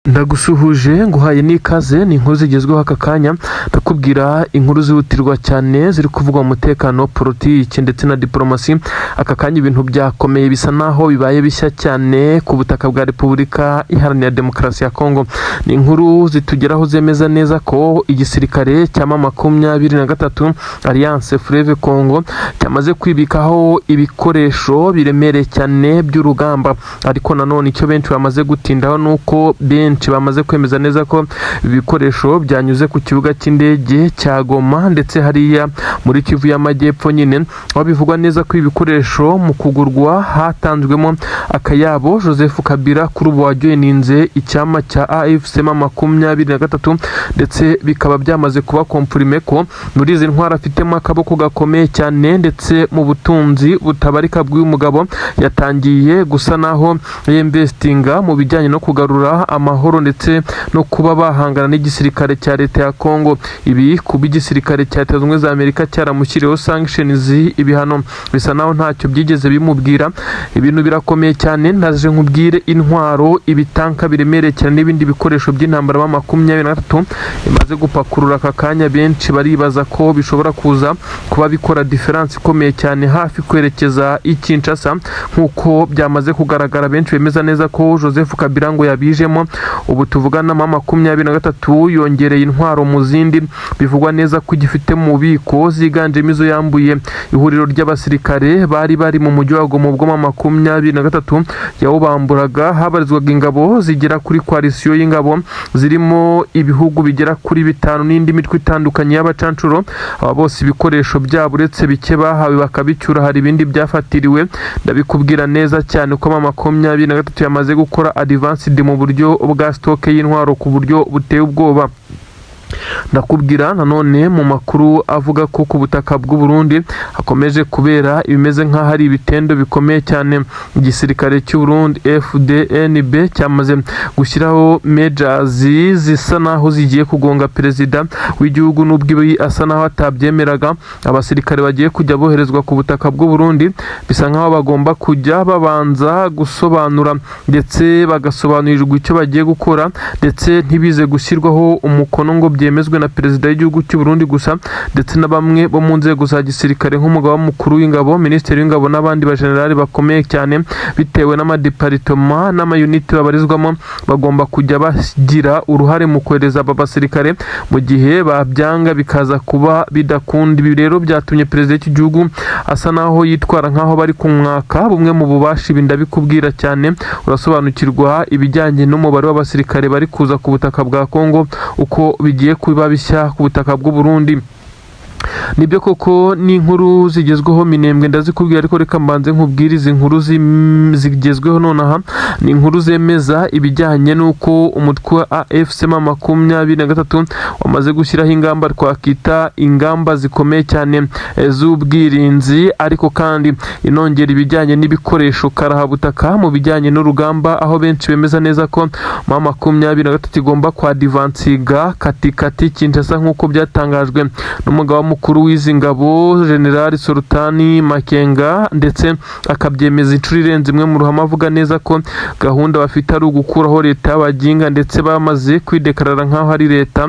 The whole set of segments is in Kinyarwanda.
Ndagusuhuje, nguhaye n'ikaze. Ni inkuru zigezweho aka kanya. Ndakubwira inkuru zihutirwa cyane ziri kuvugwa mu mutekano, politiki ndetse na diporomasi. Aka kanya ibintu byakomeye, bisa naho bibaye bishya cyane ku butaka bwa Repubulika Iharanira Demokarasi ya Kongo. Ni inkuru zitugeraho zemeza neza ko igisirikare cya M23, Alliance Fleuve Congo, cyamaze kwibikaho ibikoresho biremereye cyane by'urugamba. Ariko nanone icyo benshi bamaze gutindaho ni uko benshi bamaze kwemeza neza ko ibikoresho byanyuze ku kibuga cy'indege cya Goma, ndetse hariya muri Kivu y'Amajyepfo nyine, aho bivugwa neza ko ibi bikoresho mu kugurwa hatanzwemo akayabo Joseph Kabila, kuri ubu wajoyininze icyama cya AFC M23, ndetse bikaba byamaze kuba confirmé ko muri izi ntwaro afitemo akaboko gakomeye cyane. Ndetse mu butunzi butabarika bw'uyu mugabo, yatangiye gusa naho yinvestinga mu bijyanye no kugarura amahoro ndetse no kuba bahangana n'igisirikare cya leta ya Congo. Ibi, kuba igisirikare cya Leta Zunze Ubumwe za Amerika cyaramushyiriyeho sanctions, ibihano, bisa naho ntacyo byigeze bimubwira. Ibintu birakomeye cyane. Ndaje nkubwire intwaro, ibitanka biremereye cyane n'ibindi bikoresho by'intambara M23 imaze gupakurura aka kanya. Benshi baribaza ko bishobora kuza kuba bikora différence ikomeye cyane hafi kwerekeza i Kinshasa. Nk'uko byamaze kugaragara, benshi bemeza neza ko Joseph Kabila ngo yabijemo. Ubu tuvugana, M23 yongereye intwaro mu zindi bivugwa neza ko igifite mu bubiko, ziganjemo izo yambuye ihuriro ry'abasirikare bari mu mujyi wa Goma ubwo M23 yawubamburaga. Habarizwaga ingabo zigera kuri coalition y'ingabo zirimo ibihugu bigera kuri bitanu n'indi mitwe itandukanye y'abacancuro. Aba bose ibikoresho byabo, uretse bike bahawe bakabicyura, hari ibindi byafatiriwe. Ndabikubwira neza cyane ko M23 yamaze gukora advanced mu buryo bwa stock y'intwaro ku buryo buteye ubwoba. Ndakubwira nanone mu makuru avuga ko ku butaka bw'u Burundi hakomeje kubera ibimeze nk'aho ari ibitendo bikomeye cyane. Igisirikare cy'u Burundi, FDNB, cyamaze gushyiraho measures zisa naho zigiye kugonga perezida w'igihugu, n'ubwo ibi asa naho atabyemeraga. Abasirikare bagiye kujya boherezwa ku butaka bw'u Burundi bisa nkaho bagomba kujya babanza gusobanura, ndetse bagasobanurirwa icyo bagiye gukora, ndetse ntibize gushyirwaho umukono ngo byemezwe na perezida w'igihugu cy'u Burundi gusa, ndetse na bamwe bo mu nzego za gisirikare nk'umugaba mukuru w'ingabo, minisitiri w'ingabo n'abandi bajenerali bakomeye cyane, bitewe n'amadeparitoma n'amayuniti babarizwamo, bagomba kujya bagira uruhare mu kohereza aba basirikare. Mu gihe babyanga, bikaza kuba bidakunda. Ibi rero byatumye perezida w'iki gihugu asa naho yitwara nk'aho bari kumwaka bumwe mu bubasha. Ibi ndabikubwira cyane, urasobanukirwa ibijyanye n'umubare w'abasirikare bari kuza ku butaka bwa Kongo, uko bigiye kuba bishya ku butaka bw'u Burundi. Nibyo koko, ni inkuru zigezweho Minembwe, ndazikubwira, ariko reka mbanze nkubwire izi nkuru zigezweho nonaha. Ni inkuru zemeza ibijyanye n'uko umutwe wa AFC M23 wamaze gushyiraho ingamba, twakita ingamba zikomeye cyane z'ubwirinzi, ariko kandi inongera ibijyanye n'ibikoresho karahabutaka mu bijyanye n'urugamba, aho benshi bemeza neza ko M23 igomba kwadvancinga katikati Kinshasa, nk'uko byatangajwe n'umugaba mukuru w'izi ngabo, General Sultani Makenga, ndetse akabyemeza inshuro irenze imwe mu ruhame, avuga neza ko gahunda bafite ari ugukuraho leta y'abaginga, ndetse bamaze kwidekarara nk'aho ari leta.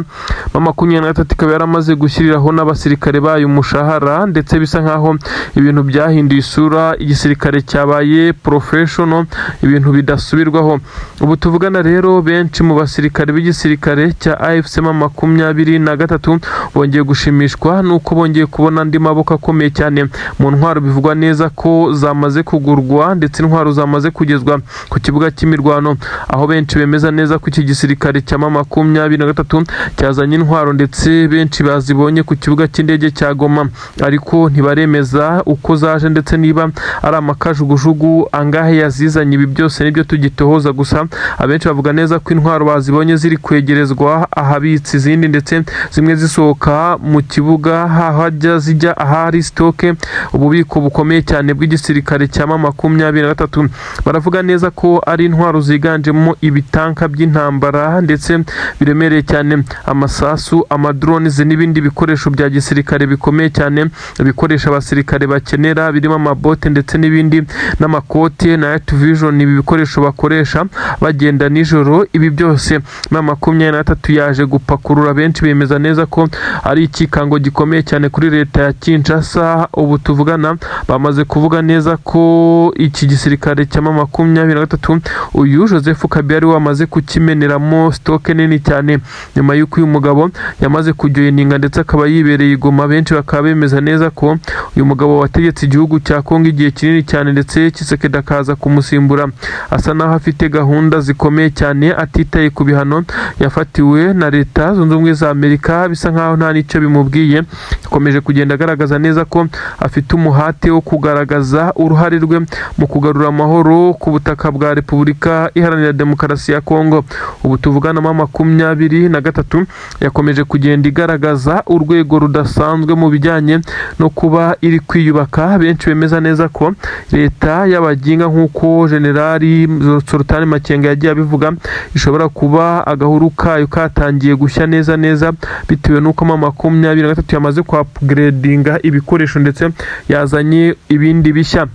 M23 ikaba yaramaze gushyiriraho n'abasirikare bayo umushahara, ndetse bisa nk'aho ibintu byahinduye isura, igisirikare cyabaye professional, ibintu bidasubirwaho. Ubu tuvugana rero, benshi mu basirikare b'igisirikare cya AFC M23 bongeye gushimishwa nuko bongeye kubona andi maboko akomeye cyane mu ntwaro bivugwa neza ko zamaze kugurwa, ndetse intwaro zamaze kugezwa ku kibuga cy'imirwano, aho benshi bemeza neza ko iki gisirikare cya M23 cyazanye intwaro, ndetse benshi bazibonye ku kibuga cy'indege cya Goma, ariko ntibaremeza uko zaje ndetse niba ari amakajugujugu angahe yazizanye. Ibi byose nibyo tugitohoza. Gusa abenshi bavuga neza ko intwaro bazibonye ziri kwegerezwa ahabitse izindi, ndetse zimwe zisohoka mu kibuga. zigera hajya zijya ahari stock, ububiko bukomeye cyane bw'igisirikare cya M23. Baravuga neza ko ari intwaro ziganjemo ibitanka by'intambara ndetse biremereye cyane, amasasu, amadrones n'ibindi bikoresho bya gisirikare bikomeye cyane, ibikoresho abasirikare bakenera birimo amabote ndetse n'ibindi n'amakote na night vision, ibi bikoresho bakoresha bagenda nijoro. Ibi byose M23 yaje gupakurura. Benshi bemeza neza ko ari ikikango gikomeye cyane kuri leta ya Kinshasa. Ubu tuvugana bamaze kuvuga neza ko iki gisirikare cya M23, uyu Joseph Kabila ari we wamaze kukimeneramo stock nini cyane, nyuma y'uko uyu mugabo yamaze kujoininga ndetse akaba yibereye i Goma. Benshi bakaba bemeza neza ko uyu mugabo wategetse igihugu cya Kongo igihe kinini cyane, ndetse Tshisekedi akaza kumusimbura, asa naho afite gahunda zikomeye cyane, atitaye ku bihano yafatiwe na Leta Zunze Ubumwe za Amerika, bisa nkaho nta n'icyo bimubwiye. Yakomeje kugenda agaragaza neza ko afite umuhate wo kugaragaza uruhare rwe mu kugarura amahoro ku butaka bwa Repubulika Iharanira Demokarasi ya Kongo. Ubu tuvugana M23 yakomeje kugenda igaragaza urwego rudasanzwe mu bijyanye no kuba iri kwiyubaka. Benshi bemeza neza ko leta y'abaginga, nk'uko Generali Sultani Makenga yagiye abivuga, ishobora kuba agahuru kayo katangiye gushya neza neza, bitewe n'uko M23 yamaze kwa upgradinga ibikoresho ndetse yazanye ibindi bishya.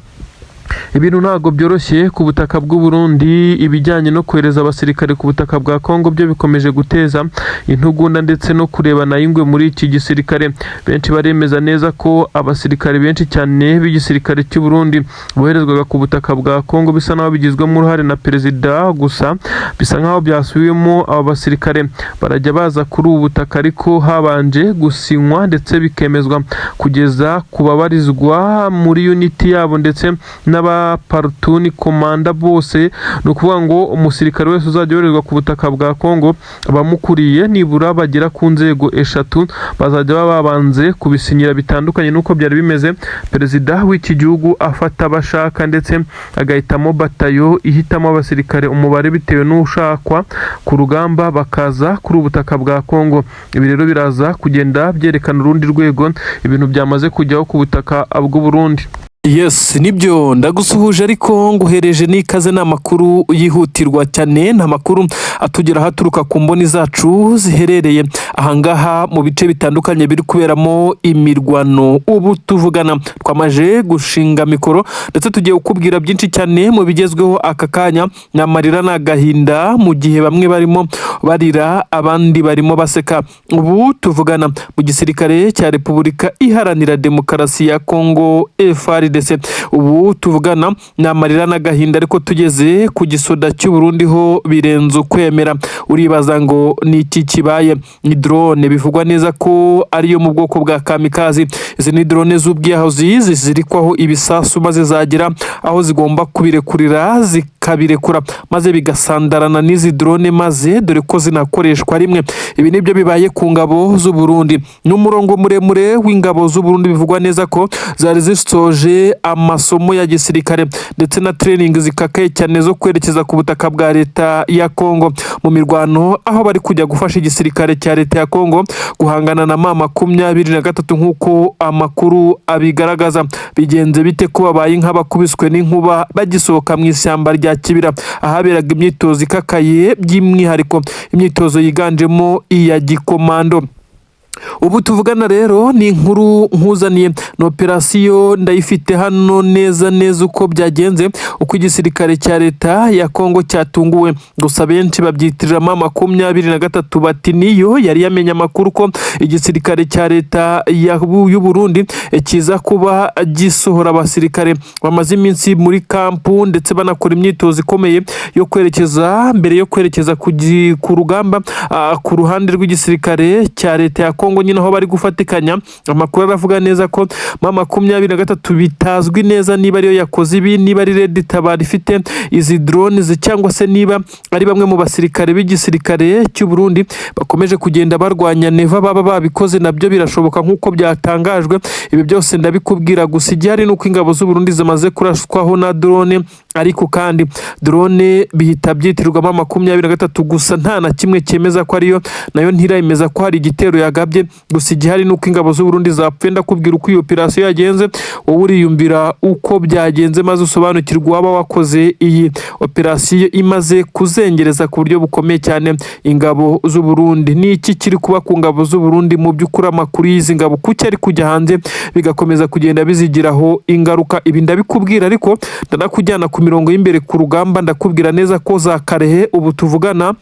Ibintu ntabwo byoroshye ku butaka bw'u Burundi. Ibijyanye no kohereza abasirikare ku butaka bwa Kongo byo bikomeje guteza intugunda ndetse no kurebana y'ingwe muri iki gisirikare. Benshi baremeza neza ko abasirikare benshi cyane b'igisirikare cy'u Burundi boherezwaga ku butaka bwa Kongo bisa naho bigizwemo uruhare na perezida, gusa bisa nkaho byasubiwemo. Aba basirikare barajya baza kuri ubu butaka ariko habanje gusinywa ndetse bikemezwa kugeza ku babarizwa muri unit yabo ndetse n'aba platoon commander bose. Ni ukuvuga ngo umusirikare wese uzajya yoherezwa ku butaka bwa Kongo, abamukuriye nibura bagera ku nzego eshatu bazajya baba babanze kubisinyira, bitandukanye n'uko byari bimeze perezida w'iki gihugu afata abashaka ndetse agahitamo batayo, ihitamo abasirikare umubare bitewe n'ushakwa ku rugamba, bakaza kuri ubu butaka bwa Kongo. Ibi rero biraza kugenda byerekana urundi rwego ibintu byamaze kujyaho ku butaka bw'u Burundi. Yes, nibyo, ndagusuhuje ariko nguhereje n'ikaze. Ni amakuru yihutirwa cyane, ni amakuru atugera haturuka ku mboni zacu ziherereye ahangaha mu bice bitandukanye biri kuberamo imirwano. Ubu tuvugana twamaje gushinga mikoro ndetse tugiye kukubwira byinshi cyane mu bigezweho aka kanya. Ni amarira n'agahinda, mu gihe bamwe barimo barira abandi barimo baseka. Ubu tuvugana mu gisirikare cya Repubulika Iharanira Demokarasi ya Kongo, FARDC, ubu tuvugana ni amarira n'agahinda, ariko tugeze ku gisoda cy'u Burundi ho birenze ukwemera. Uribaza ngo ni iki kibaye? Ni drone bivugwa neza ko ariyo mu bwoko bwa kamikazi. Izi ni drone z'ubwiyahuzi zizirikwaho ibisasu, maze zagera aho zigomba kubirekurira zikabirekura, maze bigasandarana n'izi drone, maze dore ko zinakoreshwa rimwe. Ibi nibyo bibaye ku ngabo z'u Burundi. Ni umurongo muremure w'ingabo z'u Burundi bivugwa neza ko zari zisoje amasomo ya gisirikare ndetse na training zikakaye cyane zo kwerekeza ku butaka bwa leta ya Kongo mu mirwano, aho bari kujya gufasha igisirikare cya leta ya Kongo guhangana na M23, nk'uko amakuru abigaragaza. Bigenze bite ko babaye nk'abakubiswe n'inkuba bagisohoka mu ishyamba rya Kibira, ahaberaga imyitozo ikakaye, by'umwihariko imyitozo yiganjemo iya gikomando? Ubu tuvugana rero ni inkuru nkuzaniye, ni operasiyo ndayifite hano neza neza uko byagenze, uko igisirikare cya leta ya Kongo cyatunguwe. Gusa benshi babyitirira M23, bati niyo yari yamenye amakuru ko igisirikare cya leta y'u Burundi kiza kuba gisohora abasirikare bamaze iminsi muri kampu ndetse banakora imyitozo ikomeye yo kwerekeza mbere yo kwerekeza ku rugamba ku ruhande rw'igisirikare cya leta ya Kongo nyine, aho bari gufatikanya. Amakuru aravuga neza ko M23 bitazwi neza niba ariyo yakoze ibi, niba ari Red Tabara ifite izi drones, cyangwa se niba ari bamwe mu basirikare b'igisirikare cy'u Burundi bakomeje kugenda barwanya Neva baba babikoze, nabyo birashoboka nk'uko byatangajwe. Ibi byose ndabikubwira, gusa igihari ni uko ingabo z'u Burundi zimaze kuraswaho na drone, ariko kandi drone bihita byitirwamo M23, gusa nta na kimwe cyemeza ko ariyo, nayo ntiremeza ko hari igitero yagabye. Gusa igihari ni uko ingabo z'u Burundi zapfuye. Ndakubwira uko iyo operasiyo yagenze, wowe uriyumvira uko byagenze maze usobanukirwe waba wakoze iyi operasiyo imaze kuzengereza ku buryo bukomeye cyane ingabo z'u Burundi. Ni iki kiri kuba ku ngabo z'u Burundi? Mu by'ukuri amakuru y'izi ngabo kuki ari kujya hanze bigakomeza kugenda bizigiraho ingaruka? Ibi ndabikubwira, ariko ndanakujyana ku mirongo y'imbere ku rugamba. Ndakubwira neza ko za Karehe ubu tuvugana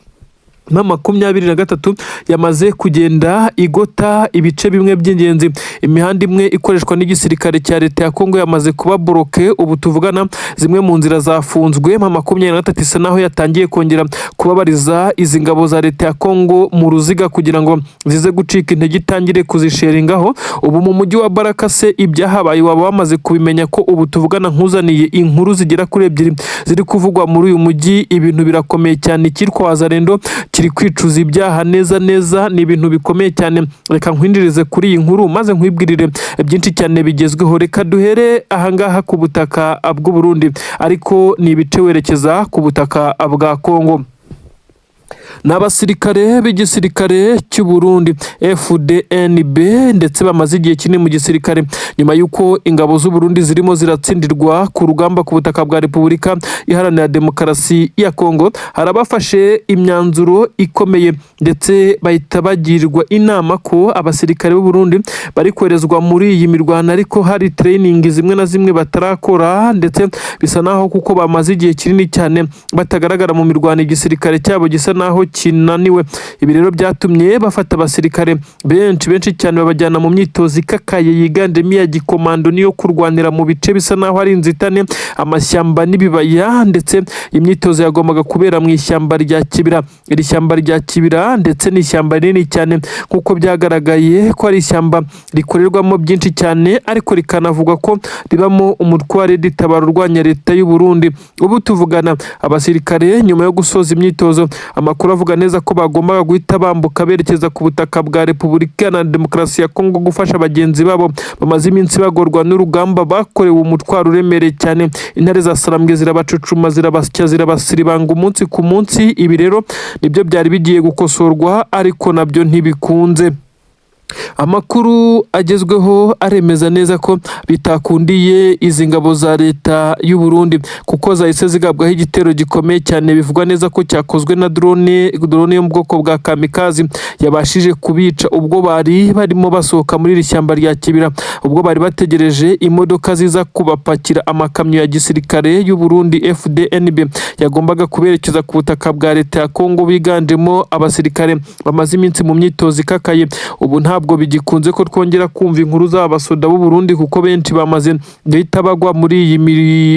M23 yamaze kugenda igota ibice bimwe by'ingenzi. Imihanda imwe ikoreshwa n'igisirikare cya leta ya Kongo yamaze kuba bloqué. Ubu tuvugana zimwe mu nzira zafunzwe. M23 isa naho yatangiye kongera kubabariza izi ngabo za leta ya Kongo mu ruziga kugira ngo zize gucika intege, itangire kuzisheringaho. Ubu mu mujyi wa Baraka se ibyahabaye waba wamaze kubimenya, ko ubu tuvugana nkuzaniye inkuru zigera kuri ebyiri ziri kuvugwa muri uyu mujyi? Ibintu birakomeye cyane. Icyitwa Wazalendo kiri kwicuza ibyaha neza neza, ni ibintu bikomeye cyane. Reka nkwinjirize kuri iyi nkuru maze nkwibwirire byinshi cyane bigezweho. Reka duhere ahangaha ku butaka bw'u Burundi, ariko ni ibice werekeza ku butaka bwa Kongo. Ni abasirikare b'igisirikare cy'u Burundi FDNB, ndetse bamaze igihe kinini mu gisirikare. Nyuma y'uko ingabo z'u Burundi zirimo ziratsindirwa ku rugamba ku butaka bwa Repubulika Iharanira Demokarasi ya Kongo, hari abafashe imyanzuro ikomeye, ndetse bahita bagirwa inama ko abasirikare b'u Burundi bari koherezwa muri iyi mirwano ariko hari training zimwe na zimwe batarakora, ndetse bisa naho kuko bamaze igihe kinini cyane batagaragara mu mirwano, igisirikare cyabo gisa naho kinaniwe. Ibi rero byatumye bafata abasirikare benshi benshi cyane, babajyana mu myitozo ikakaye yiganjemo iya gikomando n'iyo kurwanira mu bice bisa naho ari inzitane, amashyamba n'ibibaya. Ndetse imyitozo yagombaga kubera mu ishyamba rya Kibira. Iri shyamba rya Kibira ndetse ni ishyamba rinini cyane, nk'uko byagaragaye ko ari ishyamba rikorerwamo byinshi cyane, ariko rikanavugwa ko ribamo umutwe wa RED Tabara urwanya leta y'u Burundi. Ubu tuvugana abasirikare nyuma yo gusoza imyitozo, amakuru avuga neza ko bagombaga guhita bambuka berekeza ku butaka bwa Repubulika Iharanira Demokarasi ya Kongo gufasha bagenzi babo bamaze iminsi bagorwa n'urugamba, bakorewe umutwaro uremereye cyane. Intare za Sarambwe zirabacucuma, zirabasya, zirabasiribanga umunsi ku munsi. Ibi rero nibyo byari bigiye gukosorwa, ariko nabyo ntibikunze. Amakuru agezweho aremeza neza ko bitakundiye izi ngabo za leta y'u Burundi, kuko zahise zigabwaho igitero gikomeye cyane, bivugwa neza ko cyakozwe na drone, drone yo mu bwoko bwa kamikazi yabashije kubica ubwo bari barimo basohoka muri iri shyamba rya Kibira, ubwo bari bategereje imodoka ziza kubapakira, amakamyo ya gisirikare y'u Burundi FDNB yagombaga kuberekeza ku butaka bwa leta ya Kongo, biganjemo abasirikare bamaze iminsi mu myitozo ikakaye. Ubu ntabwo bigikunze ko twongera kumva inkuru z'aba basoda b'u Burundi, kuko benshi bamaze guhita bagwa muri iyi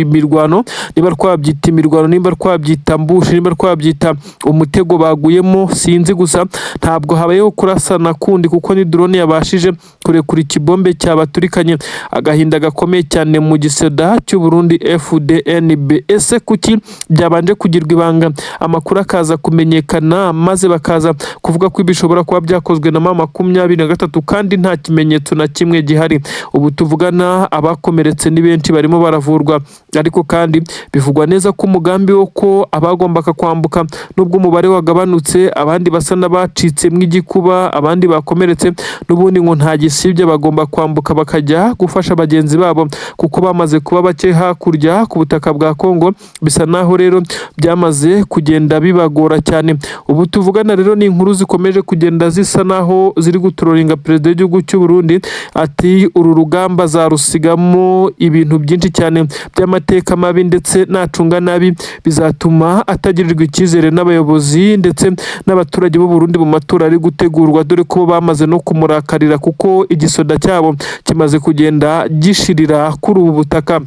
mirwano, niba twabyita imirwano, niba twabyita ambush, niba twabyita umutego baguyemo, sinzi. Gusa ntabwo habayeho kurasana kundi, kuko ni drone yabashije kurekura ikibombe cyabaturikanye. Agahinda gakomeye cyane mu gisoda cy'u Burundi FDNB. Ese kuki byabanje kugirwa ibanga, amakuru akaza kumenyekana, maze bakaza kuvuga ko bishobora kuba byakozwe na M23 kandi nta kimenyetso na kimwe gihari? Ubu tuvugana abakomeretse ni benshi, barimo baravurwa, ariko kandi bivugwa neza ko umugambi wo ko abagombaga kwambuka, nubwo umubare wagabanutse, abandi basa n'abacitsemo igikuba, abandi bakomeretse, n'ubundi ngo nta gisibye bagomba kwambuka bakajya gufasha bagenzi babo, kuko bamaze kuba bake hakurya ku butaka bwa Kongo. Bisa naho rero byamaze kugenda bibagora cyane. Ubu tuvugana rero ni inkuru zikomeje kugenda zisa naho ziri guturoringa perezida w'igihugu cy'u Burundi, ati uru rugamba azarusigamo ibintu byinshi cyane by'amateka mabi, ndetse nacunga nabi bizatuma atagirirwa icyizere n'abayobozi ndetse n'abaturage b'u Burundi mu matora ari gutegurwa, dore ko bamaze no kumurakarira kuko igisoda cyabo kimaze kugenda gishirira kuri ubu butaka.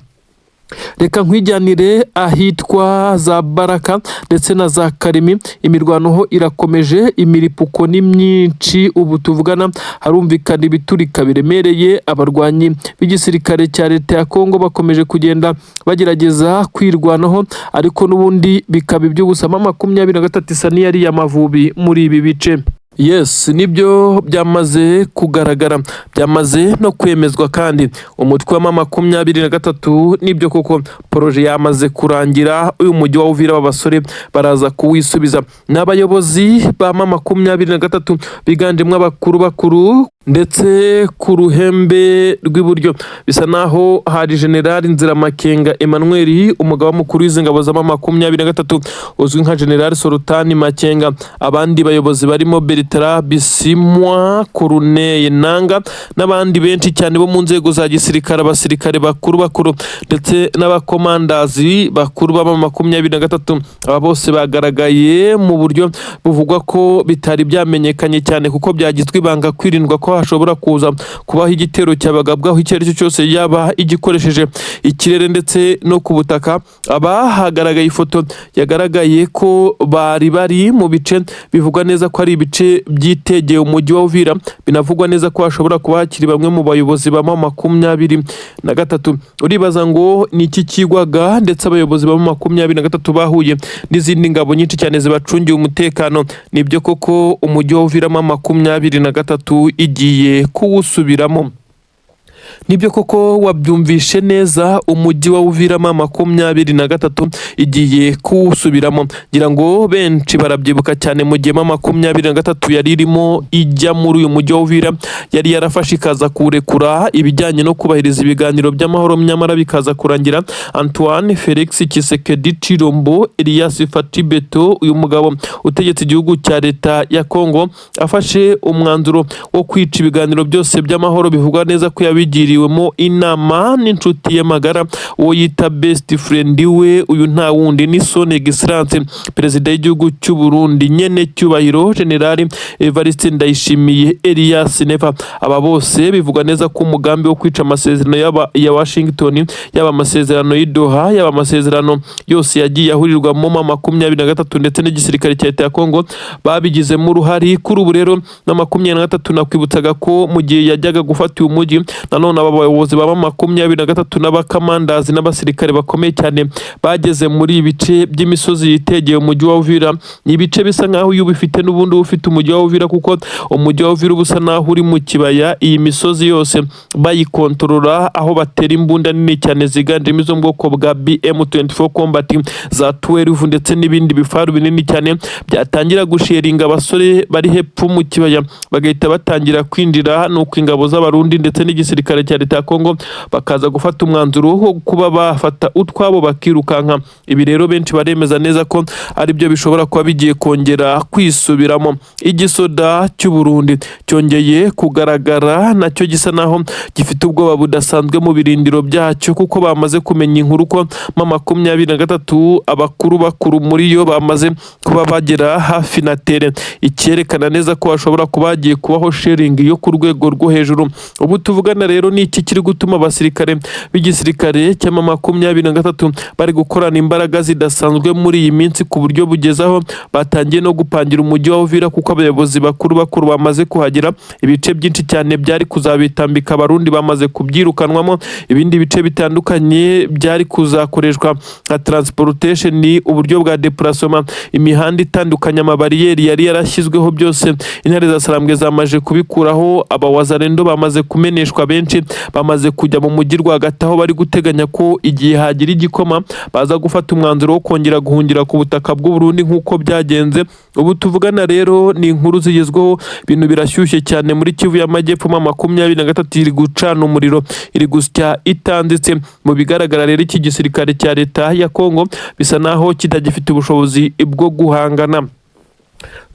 Reka nkwijyanire ahitwa za Baraka ndetse na za Karemi. Imirwano ho irakomeje, imiripuko ni myinshi. Ubu tuvugana harumvikana ibiturika biremereye. Abarwanyi b'igisirikare cya leta ya Kongo bakomeje kugenda bagerageza kwirwanaho, ariko n'ubundi bikaba iby'ubusa. M23 isa n'iyariye Amavubi muri ibi bice. Yes, nibyo byamaze kugaragara, byamaze no kwemezwa. Kandi umutwe wa M23, nibyo koko, projet yamaze kurangira. Uyu mujyi wa Uvira, aba basore baraza kuwisubiza. Ni abayobozi ba M23 biganjemo abakuru bakuru, ndetse ku ruhembe rw'iburyo bisa naho hari General Nziramakenga Emmanuel, umugaba mukuru w'izi ngabo za M23 uzwi nka General Sultani Makenga. Abandi bayobozi barimo Bertrand Bisimwa, Corneille Nanga n'abandi benshi cyane bo mu nzego za gisirikare, abasirikare bakuru bakuru ndetse n'abakomandazi bakuru ba M23. Aba bose bagaragaye mu buryo buvugwa ko bitari byamenyekanye cyane, kuko byagizwe ibanga kwirindwa ko hashobora kuza kubaho igitero cyabagabwaho icyo ari cyo cyose, yaba igikoresheje ikirere ndetse no ku butaka. Aba hagaragaye ifoto yagaragaye ko bari bari mu bice bivugwa neza ko ari ibice byitegeye umujyi wa Uvira. Binavugwa neza ko hashobora kuba hakiri bamwe mu bayobozi ba M23. Uribaza ngo ni iki kigwaga? Ndetse abayobozi ba M23 bahuye n'izindi ngabo nyinshi cyane zibacungiye umutekano. Nibyo koko, umujyi wa Uvira M23 igiye kuwusubiramo. Nibyo koko, wabyumvishe neza, umujyi wa Uvira M23 igiye kuwusubiramo. Ngira ngo benshi barabyibuka cyane, mu gihe M23 yari irimo ijya muri uyu mujyi wa Uvira, yari yarafashe ikaza kuwurekura ibijyanye no kubahiriza ibiganiro by'amahoro, nyamara bikaza kurangira Antoine Felix Tshisekedi Tshilombo Elias Fatshi Beto, uyu mugabo utegetse igihugu cya leta ya Congo, afashe umwanzuro wo kwica ibiganiro byose by'amahoro. Bivugwa neza ko yabigiriwemo inama n'inshuti ye magara, uwo yita best friend we. Uyu nta wundi ni Son Excellence Perezida w'igihugu cy'u Burundi, nyene cyubahiro General Evariste Ndayishimiye Elias Neva. Aba bose bivugwa neza ko umugambi wo kwica amasezerano yaba ya Washington, yaba amasezerano y'i Doha, yaba amasezerano yose yagiye ahurirwamo M23 ndetse n'igisirikare cya leta ya Congo, babigizemo uruhari. Kuri ubu rero na 23, nakwibutsaga ko mu gihe yajyaga gufata uyu mujyi, nanone aba bayobozi ba M23 n'abakamandazi n'abasirikare bakomeye cyane bageze muri ibi bice by'imisozi yitegeye umujyi wa Uvira. Ni ibice bisa nkaho iyo ubifite n'ubundi uba ufite umujyi wa Uvira, kuko umujyi wa Uvira uba usa naho uri mu kibaya. Iyi misozi yose bayikontorora, aho batera imbunda nini cyane ziganjemo izo mu bwoko bwa BM24 Combat za 12 ndetse n'ibindi bifaru binini cyane byatangira gusheringa, abasore bari hepfo mu kibaya bagahita batangira kwinjira. Nuko ingabo z'Abarundi ndetse n'igisirikare cya leta ya Congo bakaza gufata umwanzuro wo kuba bafata utwabo bakirukanka. Ibi rero benshi baremeza neza ko aribyo bishobora kuba bigiye kongera kwisubiramo. Igisoda cy'u Burundi cyongeye kugaragara nacyo gisa naho gifite ubwoba budasanzwe mu birindiro byacyo, kuko bamaze kumenya inkuru ko M23 abakuru bakuru muri yo bamaze kuba bagera hafi na terrain, icyerekana neza ko hashobora kuba hagiye kubaho shelling yo ku rwego rwo hejuru. Ubu tuvugana rero, ni iki kiri gutuma abasirikare b'igisirikare cya M23 bari gukorana imbaraga zidasanzwe muri iyi minsi, ku buryo bugeze aho batangiye no gupangira umujyi wa Uvira, kuko abayobozi bakuru bakuru bamaze kuhagera? Ibice byinshi cyane byari kuzabitambika Abarundi bamaze kubyirukanwamo. Ibindi bice bitandukanye byari kuzakoreshwa nka transportation, uburyo bwa déplacement, imihanda itandukanye, amabariyeri yari yarashyizweho, byose intare za Sarambwe zamaze kubikuraho. Abawazarendo bamaze kumeneshwa, benshi bamaze kujya mu mujyi rwagati, aho bari guteganya ko igihe hagira igikoma baza gufata umwanzuro wo kongera guhungira ku butaka bw'u Burundi nk'uko byagenze. Ubu tuvugana rero ni inkuru zigezweho, ibintu birashyushye cyane muri Kivu y'Amajyepfo. M23 iri gucana umuriro, iri gusya itanditse. Mu bigaragara rero, iki gisirikare cya leta ya Congo bisa naho kitagifite ubushobozi bwo guhangana.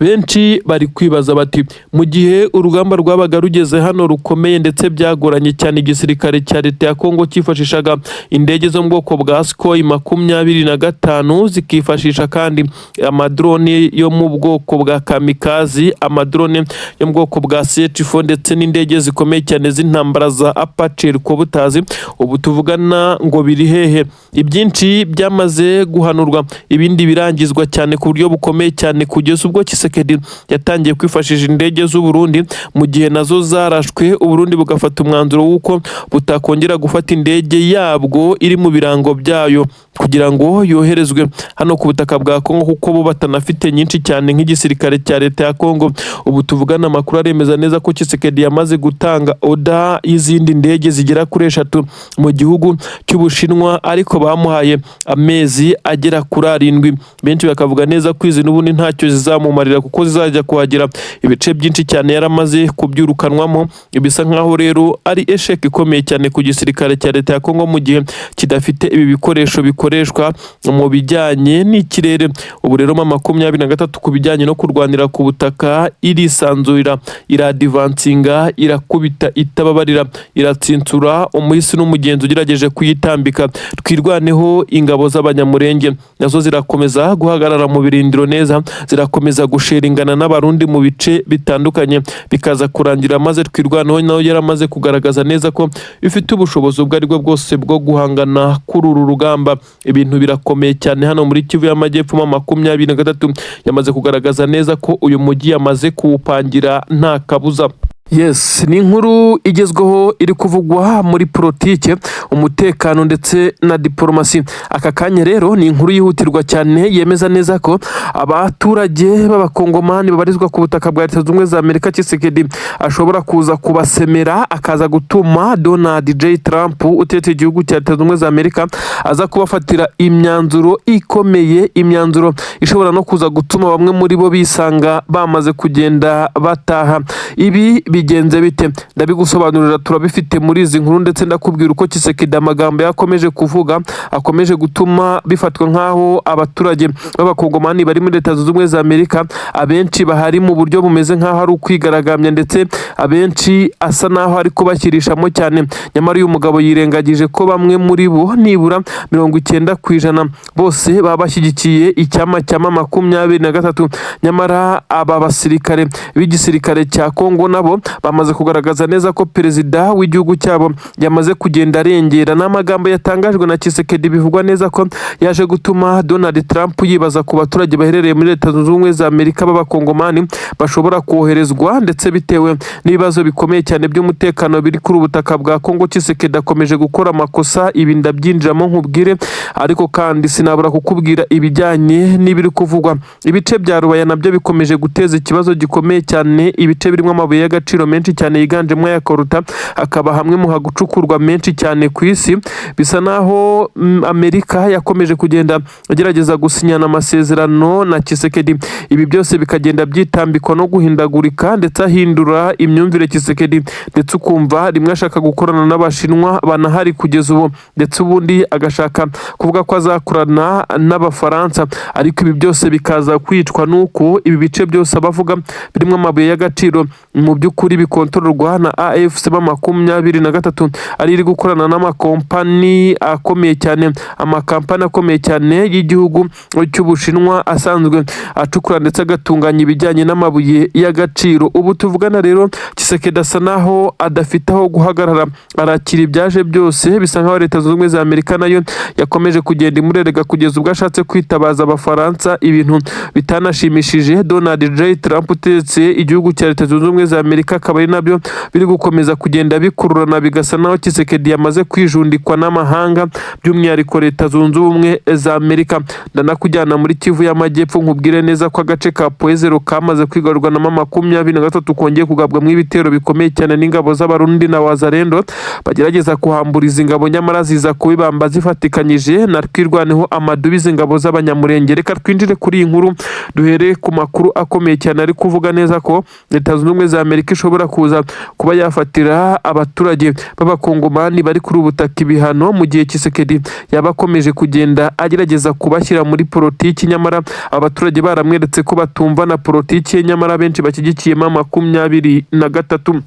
Benshi bari kwibaza bati: mu gihe urugamba rwabaga rugeze hano rukomeye ndetse byagoranye cyane, igisirikare cya leta ya Congo cyifashishaga indege zo mu bwoko bwa Sukhoi 25, zikifashisha kandi amadrone yo mu bwoko bwa kamikazi, amadrone yo mu bwoko bwa CH4 ndetse n'indege zikomeye cyane z'intambara za Apache helicopters, ubu tuvugana ngo biri hehe? Ibyinshi byamaze guhanurwa, ibindi birangizwa cyane ku buryo bukomeye cyane, kugeza ubwo Tshisekedi Tshisekedi yatangiye kwifashisha indege z'u Burundi mu gihe nazo zarashwe, Uburundi bugafata umwanzuro w'uko butakongera gufata indege yabwo iri mu birango byayo kugira ngo yoherezwe hano ku butaka bwa Kongo, kuko bo batanafite nyinshi cyane nk'igisirikare cya leta ya Kongo. Ubu tuvugana, amakuru aremeza neza ko Tshisekedi yamaze gutanga order y'izindi ndege zigera kuri 3 mu gihugu cy'Ubushinwa, ariko bamuhaye amezi agera kuri 7. Benshi bakavuga neza ko izi n'ubundi ntacyo zizamumarira, kuko zizajya kuhagera ibice byinshi cyane yaramaze kubyurukanwamo. Bisa nkaho rero ari échec ikomeye cyane ku gisirikare cya leta ya Kongo mu gihe kidafite ibi bikoresho bikoreshwa mu bijyanye n'ikirere. Ubu rero M23 ku bijyanye no kurwanira ku butaka irisanzurira, iradvancinga, irakubita itababarira, iratsinsura umuhisi n'umugenzi ugerageje kuyitambika. Twirwaneho, ingabo z'Abanyamurenge nazo zirakomeza guhagarara mu birindiro neza, zirakomeza gusheringana n'Abarundi mu bice bitandukanye, bikaza kurangira maze Twirwaneho nayo yaramaze kugaragaza neza ko ifite ubushobozi ubwo aribwo bwose bwo guhangana kuri uru rugamba. Ibintu birakomeye cyane hano muri Kivu y'Amajyepfo. M23 yamaze kugaragaza neza ko uyu mujyi yamaze kuwupangira nta kabuza. Yes, ni inkuru igezweho iri kuvugwa muri politike, umutekano ndetse na diporomasi. Aka kanya rero ni inkuru yihutirwa cyane yemeza neza ko abaturage b'Abakongomani babarizwa ku butaka bwa Leta Zunze Ubumwe za Amerika, Tshisekedi ashobora kuza kubasemera, akaza gutuma Donald J Trump utetse igihugu cya Leta Zunze Ubumwe za Amerika aza kubafatira imyanzuro ikomeye, imyanzuro ishobora no kuza gutuma bamwe muri bo bisanga bamaze kugenda bataha. Ibi bigenze bite? Ndabigusobanurira, turabifite muri izi nkuru, ndetse ndakubwira uko Tshisekedi amagambo yakomeje kuvuga akomeje gutuma bifatwa nk'aho abaturage b'Abakongomani bari muri Leta Zunze Ubumwe za Amerika abenshi bahari mu buryo bumeze nk'aho ari ukwigaragambya, ndetse abenshi asa n'aho ari kubashyirishamo cyane. Nyamara uyu mugabo yirengagije ko bamwe muri bo, nibura 90%, bose baba bashyigikiye icyama cya M23. Nyamara aba basirikare b'igisirikare cya Kongo nabo bamaze kugaragaza neza ko perezida w'igihugu cyabo yamaze kugenda arengera. N'amagambo yatangajwe na Tshisekedi bivugwa neza ko yaje gutuma Donald Trump yibaza ku baturage baherereye muri Leta Zunze Ubumwe za Amerika b'Abakongomani bashobora koherezwa, ndetse bitewe n'ibibazo bikomeye cyane by'umutekano biri kuri ubutaka bwa Kongo. Tshisekedi akomeje gukora amakosa, ibi ndabyinjiramo nkubwire, ariko kandi sinabura kukubwira ibijyanye n'ibiri kuvugwa. Ibice bya Rubaya nabyo bikomeje guteza ikibazo gikomeye cyane, ibice birimo amabuye y'agaciro menshi cyane yiganjemo aya coltan, akaba hamwe mu hagucukurwa menshi cyane ku isi. Bisa naho Amerika yakomeje kugenda igerageza gusinyana amasezerano na Tshisekedi, ibi byose bikagenda byitambikwa no guhindagurika, ndetse ahindura imyumvire Tshisekedi, ndetse ukumva rimwe ashaka gukorana n'Abashinwa banahari kugeza ubu, ndetse ubundi agashaka kuvuga ko azakorana n'Abafaransa, ariko ibi byose bikaza kwicwa n'uko ibi bice byose abavuga birimo amabuye y'agaciro mu by'ukuri bikontororwa na AFC M23, ari iri gukorana n'amakompani akomeye cyane, amakampani akomeye cyane y'igihugu cy'Ubushinwa asanzwe acukura ndetse agatunganya ibijyanye n'amabuye y'agaciro. Ubu tuvugana rero, Tshisekedi asa naho adafite aho guhagarara, arakira ibyaje byose. Bisa nkaho Leta Zunze Ubumwe za Amerika nayo yakomeje kugenda imurerega kugeza ubwo ashatse kwitabaza Abafaransa, ibintu bitanashimishije Donald J Trump utegetse igihugu cya Leta Zunze Ubumwe za Amerika, akaba ari nabyo biri gukomeza kugenda bikururana, bigasa naho Tshisekedi yamaze kwijundikwa n'amahanga, by'umwihariko Leta Zunze Ubumwe za Amerika. Ndanakujyana muri Kivu y'Amajyepfo, nkubwire neza ko agace ka Point Zéro kamaze kwigarurwa na M23 kongeye kugabwamo ibitero bikomeye cyane n'ingabo z'Abarundi na Wazalendo bagerageza kuhambura izi ngabo, nyamara ziza kubibamba zifatikanyije na Twirwaneho, amadubi, izi ngabo z'Abanyamurenge. Reka twinjire kuri iyi nkuru, duhere ku makuru akomeye cyane ari kuvuga neza ko Leta Zunze Ubumwe za Amerika ishobora kuza kuba yafatira abaturage b'Abakongomani bari kuri ubu butaka ibihano mu gihe Tshisekedi yaba akomeje kugenda agerageza kubashyira muri politiki, nyamara abaturage baramweretse ko batumva na politiki ye, nyamara benshi bashyigikiye M23.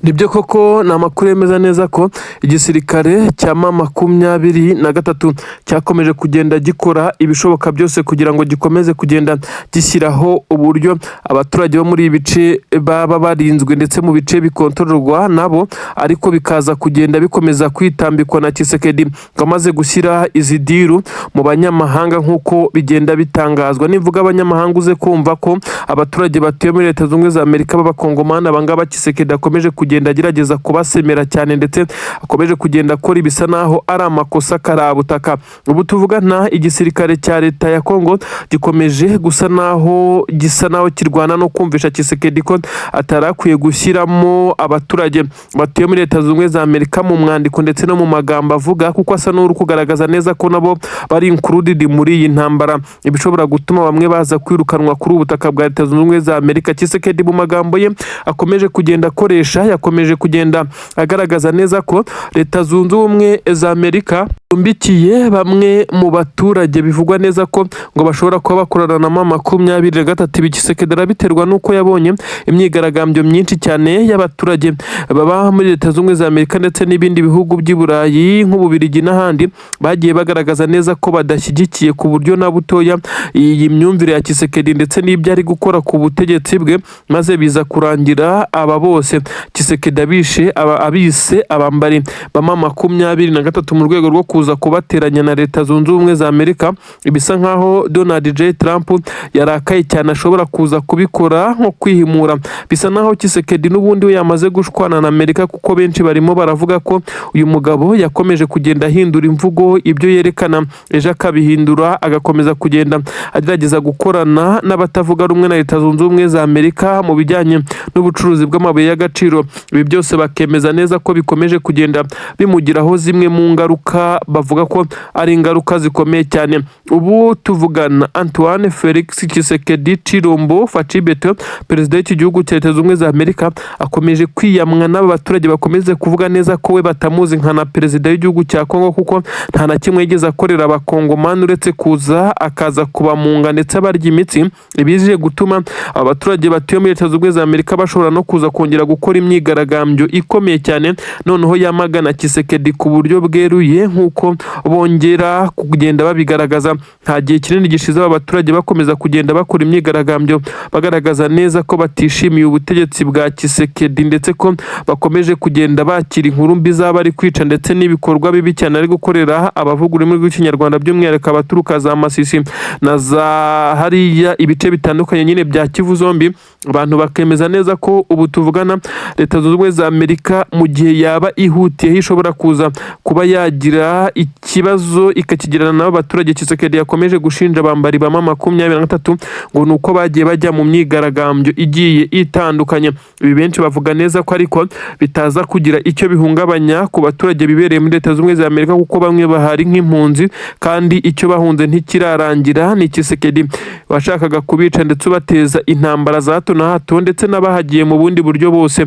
Nibyo koko, ni amakuru yemeza neza ko igisirikare cya M23 cyakomeje kugenda gikora ibishoboka byose kugira ngo gikomeze kugenda gishyiraho uburyo abaturage bo muri ibi bice baba barinzwe, ndetse mu bice bikontororwa nabo, ariko bikaza kugenda bikomeza kwitambikwa na Tshisekedi ngo amaze gushyira izi deal mu banyamahanga, nk'uko bigenda bitangazwa. Nivuga abanyamahanga, uze kumva ko abaturage batuye muri Leta Zunze Ubumwe za Amerika b'Abakongomani, abangaba Tshisekedi akomeje kugenda agerageza kubasemera cyane, ndetse akomeje kugenda akora ibisa naho ari amakosa karabutaka. Ubu tuvugana, igisirikare cya leta ya Kongo gikomeje gusa naho gisa naho kirwana no kumvisha Tshisekedi ko atari akwiye gushyiramo abaturage batuye muri Leta Zunze Ubumwe za Amerika mu mwandiko ndetse no mu magambo avuga, kuko asa n'uri kugaragaza neza ko nabo bari included muri iyi ntambara, ibishobora gutuma bamwe baza kwirukanwa kuri ubu butaka bwa Leta Zunze Ubumwe za Amerika. Tshisekedi mu magambo ye akomeje kugenda akoresha, yakomeje kugenda agaragaza neza ko Leta Zunze Ubumwe za Amerika icumbikiye bamwe mu baturage bivugwa neza ko ngo bashobora kuba bakorana na M23. Ibi Tshisekedi arabiterwa n'uko yabonye imyigaragambyo myinshi cyane y'abaturage baba muri Leta Zunze Ubumwe za Amerika ndetse n'ibindi bihugu by'i Burayi nk'Ububirigi n'ahandi, bagiye bagaragaza neza ko badashyigikiye ku buryo na butoya iyi myumvire ya Tshisekedi ndetse n'ibyo ari gukora ku butegetsi bwe, maze biza kurangira aba bose Tshisekedi abishe aba abise abambari ba M23 mu rwego rwo kuza kubateranya na Leta Zunze Ubumwe za Amerika. Ibisa nkaho Donald J Trump yarakaye cyane, ashobora kuza kubikora nko kwihimura. Bisa naho Tshisekedi n'ubundi we yamaze gushwana na Amerika, kuko benshi barimo baravuga ko uyu mugabo yakomeje kugenda ahindura imvugo, ibyo yerekana ejo akabihindura, agakomeza kugenda agerageza gukorana n'abatavuga rumwe na Leta Zunze Ubumwe za Amerika mu bijyanye n'ubucuruzi bw'amabuye y'agaciro. Ibi byose bakemeza neza ko bikomeje kugenda bimugiraho zimwe mu ngaruka, bavuga ko ari ingaruka zikomeye cyane. Ubu tuvugana, Antoine Felix Tshisekedi Tshilombo Fatshi Béton, perezida w'iki gihugu cya Leta Zunze Ubumwe za Amerika, akomeje kwiyamwa n'aba baturage bakomeze kuvuga neza ko we batamuzi nka na perezida w'igihugu cya Kongo, kuko nta na kimwe yigeze akorera Abakongomani uretse kuza akaza kubamunga ndetse abarya imitsi, ibije gutuma abaturage batuye muri Leta Zunze Ubumwe za Amerika bashobora no kuza kongera gukora imyigaragambyo ikomeye cyane, noneho yamagana Tshisekedi ku buryo bweruye, nk'uko bongera kugenda babigaragaza. Nta gihe kinini gishize aba baturage bakomeza kugenda bakora imyigaragambyo, bagaragaza neza ko batishimiye ubutegetsi bwa Tshisekedi, ndetse ko bakomeje kugenda bakira inkuru mbi zaba ari kwica ndetse n'ibikorwa bibi cyane ari gukorera abavuga ururimi rw'Ikinyarwanda, by'umwihariko abaturuka za Masisi na za hariya ibice bitandukanye nyine bya Kivu zombi. Abantu bakemeza neza ko ubu tuvugana Leta Zunze Ubumwe za Amerika, mu gihe yaba ihutiyeho, ishobora kuza kuba yagira ikibazo ikakigirana n'abo baturage Tshisekedi yakomeje gushinja abambari ba M23 ngo ni uko bagiye bajya mu myigaragambyo igiye itandukanye. Ibi benshi bavuga neza ko ariko bitaza kugira icyo bihungabanya ku baturage bibereye muri Leta Zunze Ubumwe za Amerika, kuko bamwe bahari nk'impunzi kandi icyo bahunze ntikirarangira. Ni Tshisekedi washakaga kubica ndetse ubateza intambara za hato na hato, ndetse n'abahagiye mu bundi buryo bose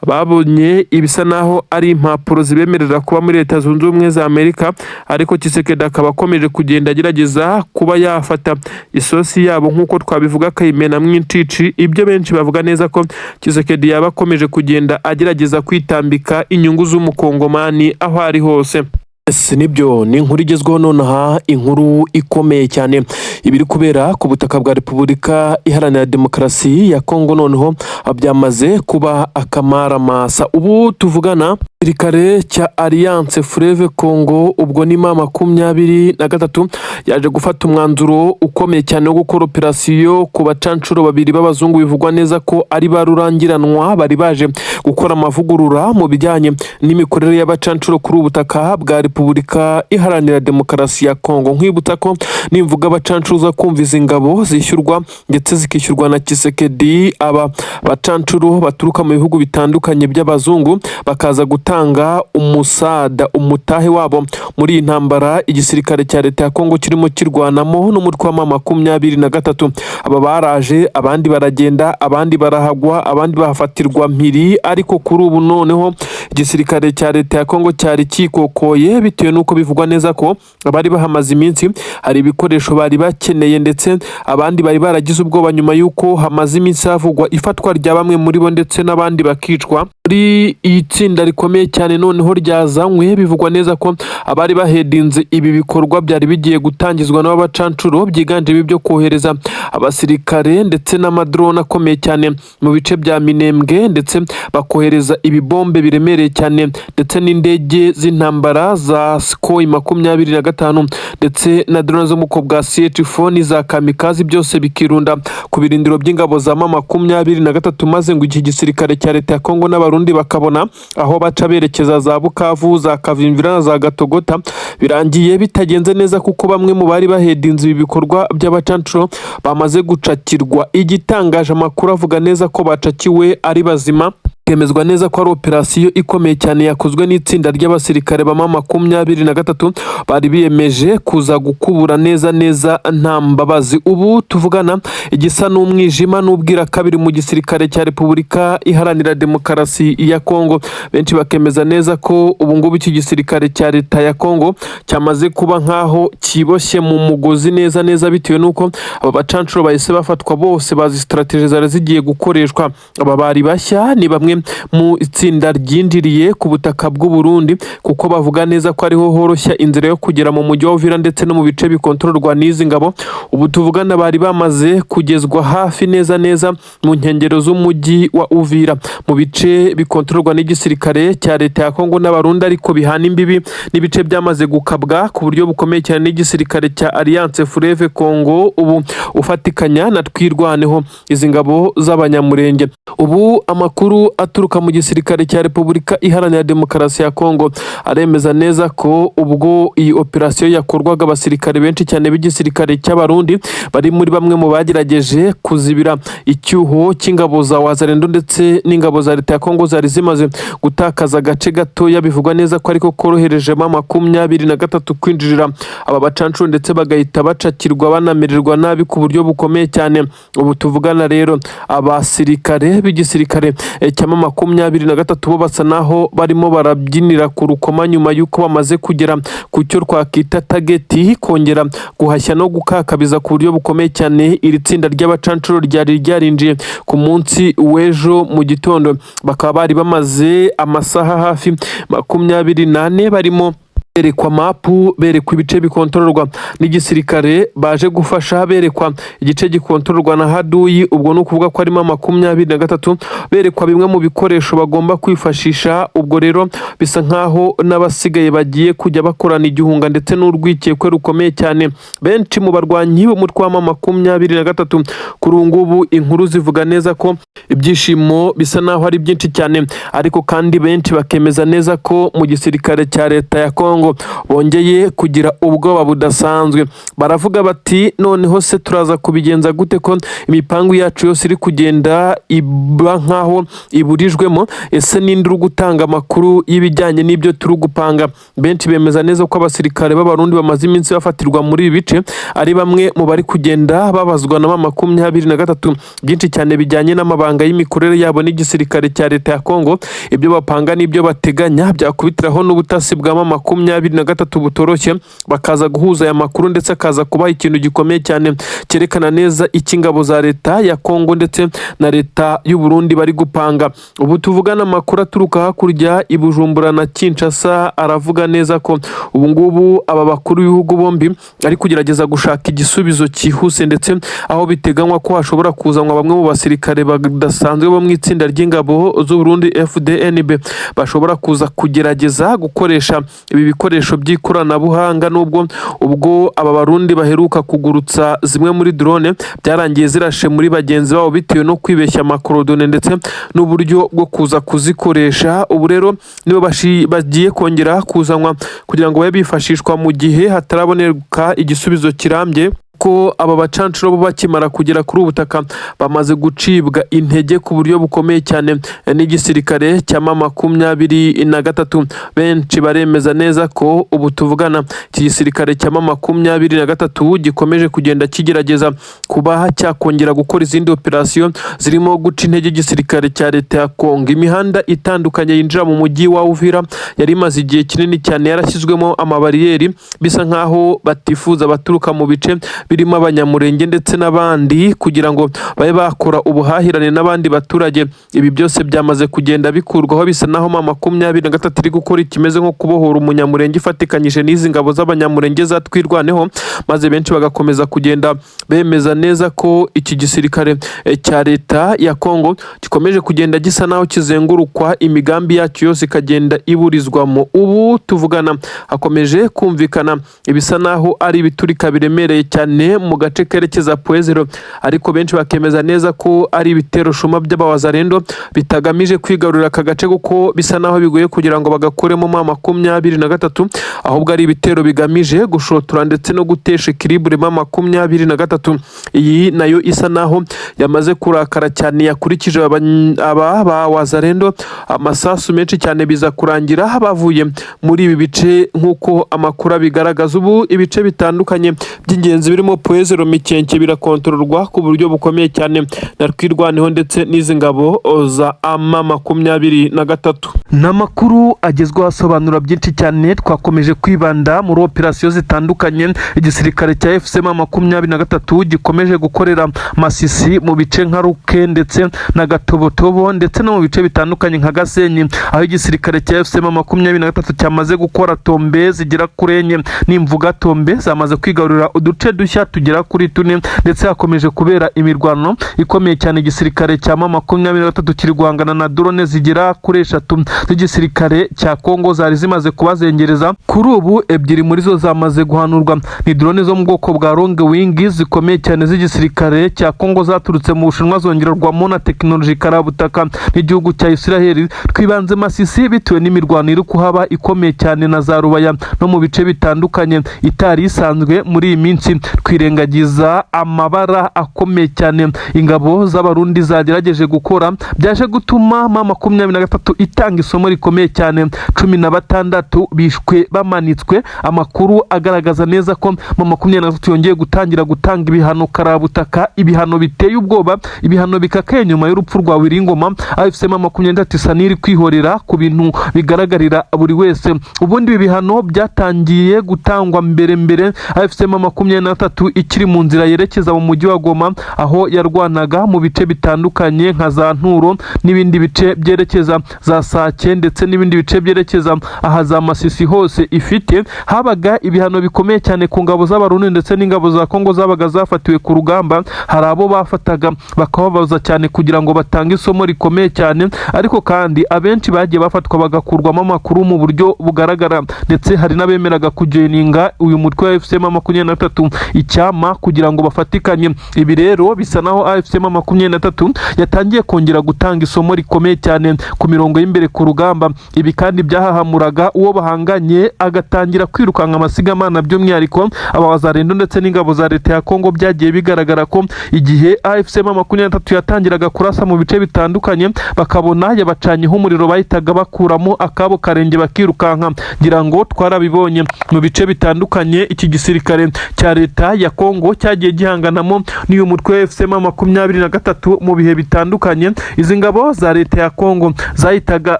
babonye ibisa naho ari impapuro zibemerera kuba muri Leta Zunze Ubumwe za Amerika, ariko Tshisekedi akaba akomeje kugenda agerageza kuba yafata isosi yabo, nk'uko twabivuga, akayimenamo incici. Ibyo benshi bavuga neza ko Tshisekedi yaba akomeje kugenda agerageza kwitambika inyungu z'Umukongomani aho ari hose. Yes, nibyo, ni inkuru igezweho nonaha, inkuru ikomeye cyane, ibiri kubera ku butaka bwa Repubulika Iharanira Demokarasi ya Kongo noneho byamaze kuba akamaramasa. Ubu tuvugana, igisirikare cya Alliance Fleuve Congo, ubwo ni M23, yaje gufata umwanzuro ukomeye cyane wo gukora operasiyo ku bacanshuro babiri b'abazungu bivugwa neza ko ari ba rurangiranwa bari baje gukora amavugurura mu bijyanye n'imikorere y'abacanshuro kuri ubu butaka bwa Repubulika Iharanira Demokarasi ya Kongo. Nkwibutsa ko nimvuga abacanshuro uza kumva izi ngabo zishyurwa ndetse zikishyurwa na Tshisekedi. Aba bacanshuro baturuka mu bihugu bitandukanye by'abazungu bakaza gutanga umusada, umutahe wabo muri iyi ntambara igisirikare cya leta ya Kongo kirimo kirwanamo n'umutwe wa M23. Aba baraje, abandi baragenda, abandi barahagwa, abandi bahafatirwa mpiri, ariko Ariko kuri ubu noneho igisirikare cya leta ya Kongo cyari kikokoye, bitewe n'uko bivugwa neza ko abari bahamaze iminsi hari ibikoresho bari bakeneye, ndetse abandi bari baragize ubwoba nyuma y'uko hamaze iminsi havugwa ifatwa rya bamwe muri bo ndetse n'abandi bakicwa. Muri iyi tsinda rikomeye cyane noneho ryazanywe, bivugwa neza ko abari bahedinze ibi bikorwa byari bigiye gutangizwa n'abacancuro, byiganjemo ibyo kohereza abasirikare ndetse n'amadrone akomeye cyane mu bice bya Minembwe, ndetse bakohereza ibibombe biremereye cyane ndetse n'indege z'intambara za Sukhoi 25 ndetse na drone zo mu bwoko bwa CH4 n'iza kamikazi, byose bikirunda ku birindiro by'ingabo za M23, maze ngo iki gisirikare cya leta ya Kongo n'Abarundi bakabona aho baca berekeza za Bukavu, za Kavimvira na za Gatogota. Birangiye bitagenze neza, kuko bamwe mu bari bahedinze ibi bikorwa by'abacancuro bamaze gucakirwa. Igitangaje, amakuru avuga neza ko bacakiwe ari bazima. Hemezwa neza ko ari operasiyo ikomeye cyane yakozwe n'itsinda ry'abasirikare ba M23 bari biyemeje kuza gukubura neza neza nta mbabazi. Ubu tuvugana, igisa n'umwijima n'ubwira kabiri mu gisirikare cya Repubulika Iharanira Demokarasi ya Kongo. Benshi bakemeza neza ko ubu ngubu iki gisirikare cya leta ya Kongo cyamaze kuba nk'aho kiboshye mu mugozi neza neza, bitewe n'uko aba bacancuro bahise bafatwa bose bazi strategy zari zigiye gukoreshwa. Aba bari bashya ni bamwe mu itsinda ryinjiriye ku butaka bw'u Burundi, kuko bavuga neza ko ariho horoshya inzira yo kugera mu mujyi wa Uvira ndetse no mu bice bikontororwa n'izi ngabo. Ubu tuvugana bari bamaze kugezwa hafi neza neza mu nkengero z'umujyi wa Uvira, mu bice bikontororwa n'igisirikare cya leta ya Kongo n'Abarundi, ariko bihana imbibi n'ibice byamaze gukabwa ku buryo bukomeye cyane n'igisirikare cya Alliance Fleuve Congo, ubu ufatikanya na Twirwaneho, izi ngabo z'Abanyamurenge. Ubu amakuru aturuka mu gisirikare cya Repubulika Iharanira Demokarasi ya Kongo aremeza neza ko ubwo iyi operasiyo yakorwaga, abasirikare benshi cyane b'igisirikare cy'Abarundi bari muri bamwe mu bagerageje kuzibira icyuho cy'ingabo za Wazalendo ndetse n'ingabo za leta ya Kongo zari zimaze gutakaza agace gatoya, bivugwa neza ko ariko koroherejemo 23 kwinjirira aba bacancuro, ndetse bagahita bacakirwa banamererwa nabi ku buryo bukomeye cyane. Ubu tuvugana rero, abasirikare b'igisirikare cya M23 bo basa naho barimo barabyinira ku rukoma nyuma y'uko bamaze kugera ku cyo twakita target, kongera guhashya no gukakabiza ku buryo bukomeye cyane iri tsinda ry'abacancuro ryari ryarinjiye ku munsi w'ejo mu gitondo. Bakaba bari bamaze amasaha hafi 24 barimo berekwa mapu, berekwa ibice bikontororwa n'igisirikare baje gufasha, berekwa igice gikontororwa na haduyi, ubwo ni ukuvuga ko harimo 23, berekwa bimwe mu bikoresho bagomba kwifashisha. Ubwo rero bisa nkaho n'abasigaye bagiye kujya bakorana igihunga ndetse n'urwikekwe rukomeye cyane. Benshi mu barwanyi b'umutwe wa 23, kuri ubu ngubu inkuru zivuga neza ko ibyishimo bisa naho ari byinshi cyane, ariko kandi benshi bakemeza neza ko mu gisirikare cya leta ya Kongo bongeye kugira ubwoba budasanzwe. Baravuga bati: "Noneho se turaza kubigenza gute ko imipangu yacu yose iri kugenda iba nkaho iburijwemo? Ese ninde uri gutanga amakuru y'ibijyanye n'ibyo turi gupanga?" Benshi bemeza neza ko abasirikare b'Abarundi bamaze iminsi bafatirwa muri ibi bice ari bamwe mu bari kugenda babazwa na 23 byinshi cyane bijyanye n'amabanga y'imikorere yabo n'igisirikare cya leta ya Kongo, ibyo bapanga n'ibyo bateganya, byakubitiraho n'ubutasi bwa 23 butoroshye, bakaza guhuza aya makuru, ndetse akaza kubaha ikintu gikomeye cyane cyerekana neza icyo ingabo za leta ya Kongo ndetse na leta y'u Burundi bari gupanga. Ubu tuvugana, amakuru aturuka hakurya i Bujumbura na Kinshasa aravuga neza ko ubu ngubu aba bakuru b'ibihugu bombi ari kugerageza gushaka igisubizo cyihuse, ndetse aho biteganywa ko hashobora kuzanwa bamwe mu basirikare badasanzwe bo mu itsinda ry'ingabo z'u Burundi FDNB, bashobora kuza kugerageza gukoresha ibi bikoresho by'ikoranabuhanga, nubwo ubwo aba Barundi baheruka kugurutsa zimwe muri drone byarangiye zirashe muri bagenzi babo bitewe no kwibeshya amakorodone ndetse n'uburyo bwo kuza kuzikoresha. Ubu rero nibo bagiye kongera kuzanwa kugira ngo babe bifashishwa mu gihe hataraboneka igisubizo kirambye. Ko aba bacancuro bo bakimara kugera kuri ubu butaka bamaze gucibwa intege ku buryo bukomeye cyane n'igisirikare cya M23. Benshi baremeza neza ko ubu tuvugana iki gisirikare cya M23 gikomeje kugenda kigerageza kuba cyakongera gukora izindi operasiyo zirimo guca intege igisirikare cya leta ya Kongo. Imihanda itandukanye yinjira mu mujyi wa Uvira yari imaze igihe kinini cyane yarashyizwemo amabariyeri, bisa nkaho batifuza abaturuka mu bice birimo Abanyamurenge ndetse n'abandi kugira ngo babe bakora ubuhahirane n'abandi baturage. Ibi byose byamaze kugenda bikurwaho, bisa naho M23 iri gukora ikimeze nko kubohora Umunyamurenge ifatikanyije n'izi ngabo z'Abanyamurenge za Twirwaneho, maze benshi bagakomeza kugenda bemeza neza ko iki gisirikare cya leta ya Kongo gikomeje kugenda gisa naho kizengurukwa, imigambi yacyo yose ikagenda iburizwamo. Ubu tuvugana hakomeje kumvikana ibisa naho ari ibiturika biremereye cyane mu gace kerekeza Point Zéro, ariko benshi bakemeza neza ko ari ibitero shuma by'abawazarendo bitagamije kwigarurira aka gace, kuko bisa naho bigoye kugira ngo bagakuremo M23, ahubwo ari ibitero bigamije gushotora ndetse no gutesha équilibre M23. Iyi nayo isa naho yamaze kurakara cyane, yakurikije aba ba wazarendo amasasu menshi cyane, biza kurangira bavuye muri ibi bice nk'uko amakuru abigaragaza. Ubu ibice bitandukanye by'ingenzi birimo Point Zéro, Mikenke birakontororwa ku buryo bukomeye cyane na Twirwaneho ndetse n'izi ngabo za M23. Ni amakuru agezweho asobanura byinshi cyane. Twakomeje kwibanda muri operasiyo zitandukanye igisirikare cya AFC M23 gikomeje gukorera Masisi, mu bice nka Ruke ndetse na Gatobotobo, ndetse no mu bice bitandukanye nka Gasenyi, aho igisirikare cya AFC M23 cyamaze gukora tombées zigera kuri enye. Nimvuga tombées, zamaze kwigarurira uduce dushya tugera kuri tune, ndetse hakomeje kubera imirwano ikomeye cyane. Igisirikare cya M23 kiri guhangana na drone zigera kuri eshatu z'igisirikare cya Kongo zari zimaze kubazengereza. Kuri ubu ebyiri muri zo zamaze guhanurwa. Ni drone zo mu bwoko bwa long wing zikomeye cyane z'igisirikare cya Kongo, zaturutse mu Bushinwa zongerwamo na tekinoloji karabutaka n'igihugu cya Israel. Twibanze Masisi bitewe n'imirwano iri kuhaba ikomeye cyane na za Rubaya no mu bice bitandukanye itari isanzwe muri iyi minsi. Twirengagiza amabara akomeye cyane ingabo z'Abarundi zagerageje gukora, byaje gutuma M23 itanga isomo rikomeye cyane. 16 bishwe bamanitswe. Amakuru agaragaza neza ko M23 yongeye gutangira gutanga ibihano karabutaka, ibihano biteye ubwoba, ibihano bikakaye nyuma y'urupfu rwa Willy Ngoma. AFC M23 isa n'iri kwihorera ku bintu bigaragarira buri wese. Ubundi ibi bihano byatangiye gutangwa mbere mbere AFC M23 ikiri mu nzira yerekeza mu mujyi wa Goma, aho yarwanaga mu bice bitandukanye nka za Nturo n'ibindi bice byerekeza za Sake, ndetse n'ibindi bice byerekeza aha za Masisi hose ifite. Habaga ibihano bikomeye cyane ku ngabo z'Abarundi ndetse n'ingabo za Kongo zabaga zafatiwe ku rugamba. Hari abo bafataga bakababaza cyane kugira ngo batange isomo rikomeye cyane, ariko kandi abenshi bagiye bafatwa bagakurwamo amakuru mu buryo bugaragara, ndetse hari n'abemeraga kujoininga uyu mutwe wa AFC M23 icyama kugira ngo bafatikanye. Ibi rero bisa naho AFC M23 yatangiye kongera gutanga isomo rikomeye cyane ku mirongo y'imbere ku rugamba. Ibi kandi byahahamuraga uwo bahanganye agatangira kwirukanka amasigamana, by'umwihariko abawazarendo ndetse n'ingabo za leta ya Kongo. Byagiye bigaragara ko igihe AFC M23 yatangiraga kurasa mu bice bitandukanye, bakabona yabacanyeho umuriro, bahitaga bakuramo akabo karenge bakirukanka. Ngira ngo twarabibonye mu bice bitandukanye iki gisirikare cya leta ya Kongo cyagiye gihanganamo n'uyu mutwe wa AFC M23 mu bihe bitandukanye. Izi ngabo za leta ya Kongo zahitaga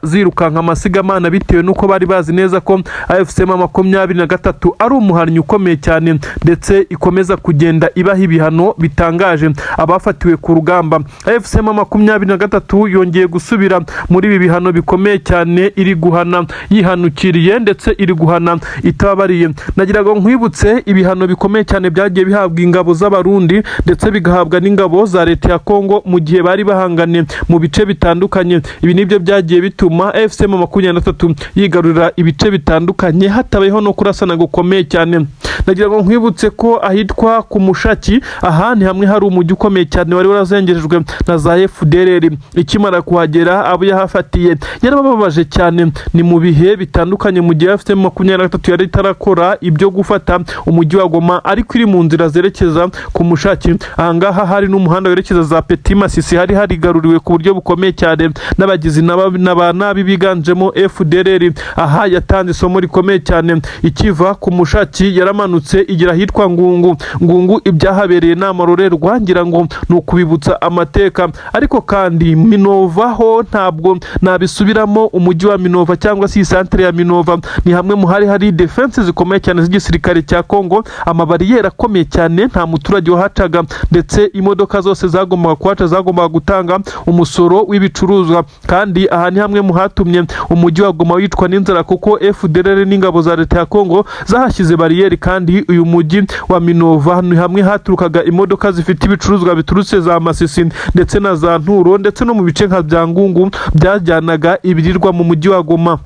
zirukanka amasigamana bitewe n'uko bari bazi neza ko AFC M23 ari umuhannyi ukomeye cyane, ndetse ikomeza kugenda ibaha ibihano bitangaje abafatiwe ku rugamba. AFC M23 yongeye gusubira muri ibi bihano bikomeye cyane, iri guhana yihanukiriye ndetse iri guhana itababariye. Nagira ngo nkwibutse ibihano bikomeye cyane byagiye bihabwa ingabo z'Abarundi ndetse bigahabwa n'ingabo za leta ya Kongo mu gihe bari bahanganye mu bice bitandukanye. Ibi nibyo byagiye bituma AFC M23 yigarurira ibice bitandukanye hatabayeho no kurasana gukomeye cyane. Nagira ngo nkwibutse ko ahitwa ku Mushaki, aha ni hamwe hari umujyi ukomeye cyane wari warazengerejwe na za FDLR. Ikimara kuhagera, abo yahafatiye yarabababaje cyane. Ni mu bihe bitandukanye mu gihe AFC M23 yari itarakora ibyo gufata umujyi wa Goma, ariko iri ukiri mu nzira zerekeza ku Mushaki. Ahangaha hari n'umuhanda werekeza za Petit Masisi, hari harigaruriwe ku buryo bukomeye cyane n'abagizi na nabi biganjemo FDLR. Aha yatanze isomo rikomeye cyane. Ikiva ku Mushaki yaramanutse igera ahitwa Ngungu. Ngungu ibyahabereye ni amarorerwa, ngira ngo ni ukubibutsa amateka. Ariko kandi Minova ho ntabwo nabisubiramo. Umujyi wa Minova cyangwa se iyi santere ya Minova ni hamwe mu hari hari defense zikomeye cyane z'igisirikare cya Kongo, amabariyeri akomeye cyane, nta muturage wahacaga, ndetse imodoka zose zagombaga kuhaca zagombaga gutanga umusoro w'ibicuruzwa. Kandi aha ni hamwe mu hatumye umujyi wa Goma wicwa n'inzara, kuko FDLR n'ingabo za leta ya Kongo zahashyize bariyeri. Kandi uyu mujyi wa Minova ni hamwe haturukaga imodoka zifite ibicuruzwa biturutse za Masisi ndetse na za Nturo, ndetse no mu bice nka bya Ngungu, byajyanaga ibirirwa mu mujyi wa Goma.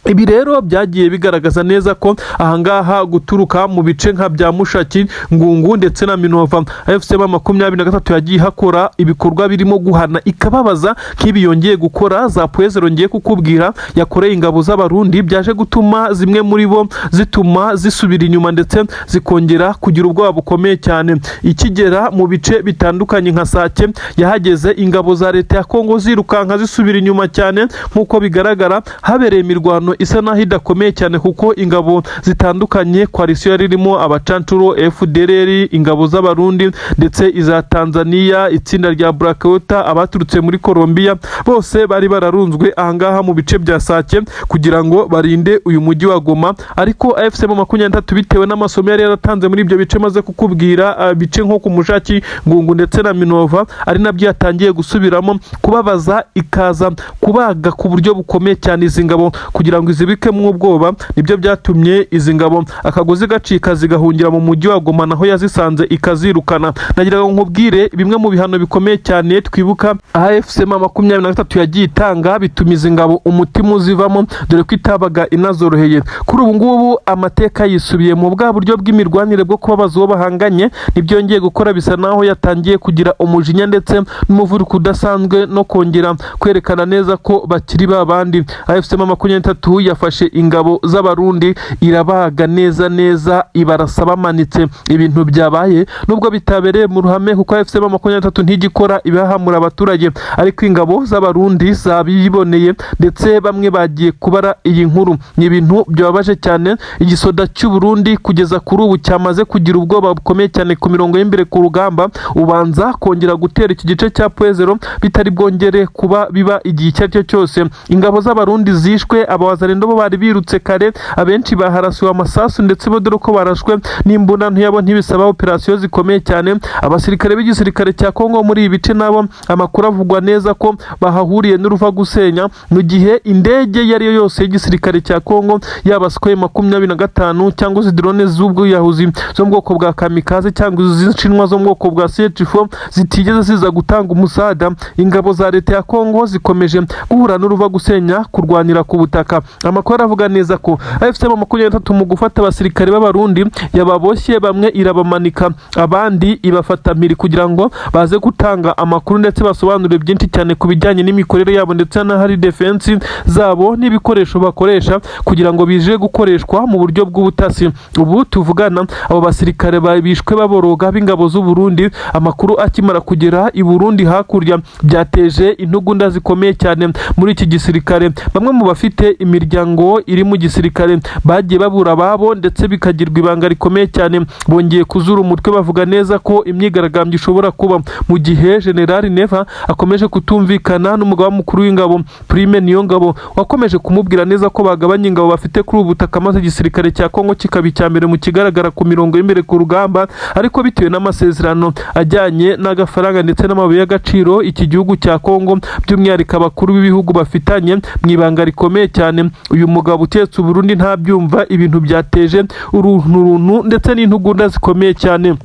Ibi rero byagiye bigaragaza neza ko ahangaha guturuka mu bice nka bya Mushaki, Ngungu ndetse na Minova, AFC M23 yagiye ihakora ibikorwa birimo guhana ikababaza, nk'ibi yongeye gukora za Pwezero ngiye kukubwira yakoreye ingabo z'Abarundi, byaje gutuma zimwe muri bo zituma zisubira inyuma ndetse zikongera kugira ubwoba bukomeye cyane. Ikigera mu bice bitandukanye nka Sake, yahageze ingabo za leta ya Kongo zirukanka zisubira inyuma cyane. Nk'uko bigaragara, habereye imirwano isa naho idakomeye cyane, kuko ingabo zitandukanye, coalition yari irimo abacancuro, FDLR, ingabo z'Abarundi ndetse iza Tanzania, itsinda rya Blackwater, abaturutse muri Colombia, bose bari bararunzwe ahangaha mu bice bya Sake kugira ngo barinde uyu mujyi wa Goma. Ariko AFC M23, bitewe n'amasomo yari yaratanze muri ibyo bice maze kukubwira, bice nko ku Mushaki, Ngungu ndetse na Minova, ari nabyo yatangiye gusubiramo kubabaza, ikaza kubaga ku buryo bukomeye cyane izi ngabo kugira ngo izibikemo ubwoba. Nibyo byatumye izi ngabo akagozi gacika, zigahungira mu mujyi wa Goma, naho yazisanze ikazirukana. Nagira ngo nkubwire bimwe mu bihano bikomeye cyane twibuka AFC M23 yagiye itanga, bituma izi ngabo umutima uzivamo, dore ko itabaga inazoroheye. Kuri ubu ngubu amateka yisubiye mu bwa buryo bw'imirwanire bwo kubabaza uwo bahanganye, nibyo yongeye gukora. Bisa naho yatangiye kugira umujinya ndetse n'umuvuduko udasanzwe no kongera kwerekana neza ko bakiri ba bandi. AFC M23 yafashe ingabo z'Abarundi irabaga neza neza, ibarasa bamanitse. Ibintu byabaye nubwo bitabereye mu ruhame, kuko AFC M23 ntigikora ibihahamura abaturage, ariko ingabo z'Abarundi zabiboneye ndetse bamwe bagiye kubara iyi nkuru. Ni ibintu byababaje cyane. Igisoda cy'u Burundi kugeza kuri ubu cyamaze kugira ubwoba bukomeye cyane ku mirongo y'imbere ku rugamba. Ubanza kongera gutera iki gice cya Pwezero bitari bwongere kuba biba igihe icyo ari cyo cyose. Ingabo z'Abarundi zishwe, abawazalendo bo bari birutse kare, abenshi baharasiwe amasasu, ndetse bo dore ko barashwe n'imbunda ntiyabo, ntibisaba operasiyo zikomeye cyane. Abasirikare b'igisirikare cya Kongo muri ibi bice nabo amakuru avugwa neza ko bahahuriye n'uruva gusenya, mu gihe indege iyo ari yo yose y'igisirikare cya Kongo, yaba Sukhoi 25 cyangwa se drone z'ubwiyahuzi zo mu bwoko bwa kamikaze cyangwa iz'inshinwa zo mu bwoko bwa CH4, zitigeze ziza gutanga umusada. Ingabo za leta ya Kongo zikomeje guhura n'uruva gusenya kurwanira ku butaka. Amakuru aravuga neza ko AFC M23 mu gufata abasirikare b'Abarundi yababoshye, bamwe irabamanika, abandi ibafata mpiri kugira ngo baze gutanga amakuru ndetse basobanure byinshi cyane ku bijyanye n'imikorere yabo ndetse n'ahari defense zabo n'ibikoresho bakoresha, kugira ngo bije gukoreshwa mu buryo bw'ubutasi. Ubu tuvugana, abo basirikare bishwe baboroga b'ingabo z'u Burundi, amakuru akimara kugera i Burundi hakurya, byateje intugunda zikomeye cyane muri iki gisirikare. Bamwe mu bafite imiryango iri mu gisirikare bagiye babura ababo ndetse bikagirwa ibanga rikomeye cyane, bongeye kuzura umutwe, bavuga neza ko imyigaragambyo ishobora kuba, mu gihe General Neva akomeje kutumvikana n'umugaba mukuru w'ingabo Prime Niyongabo, wakomeje kumubwira neza ko bagabanya ingabo bafite kuri ubu butaka, maze igisirikare cya Kongo kikaba icya mbere mu kigaragara ku mirongo y'imbere ku rugamba. Ariko bitewe n'amasezerano ajyanye n'agafaranga ndetse n'amabuye y'agaciro iki gihugu cya Kongo, by'umwihariko abakuru b'ibihugu bafitanye mu ibanga rikomeye cyane, uyu mugabo utetse Uburundi ntabyumva. Ibintu byateje uruntu runtu ndetse n'intugunda zikomeye cyane.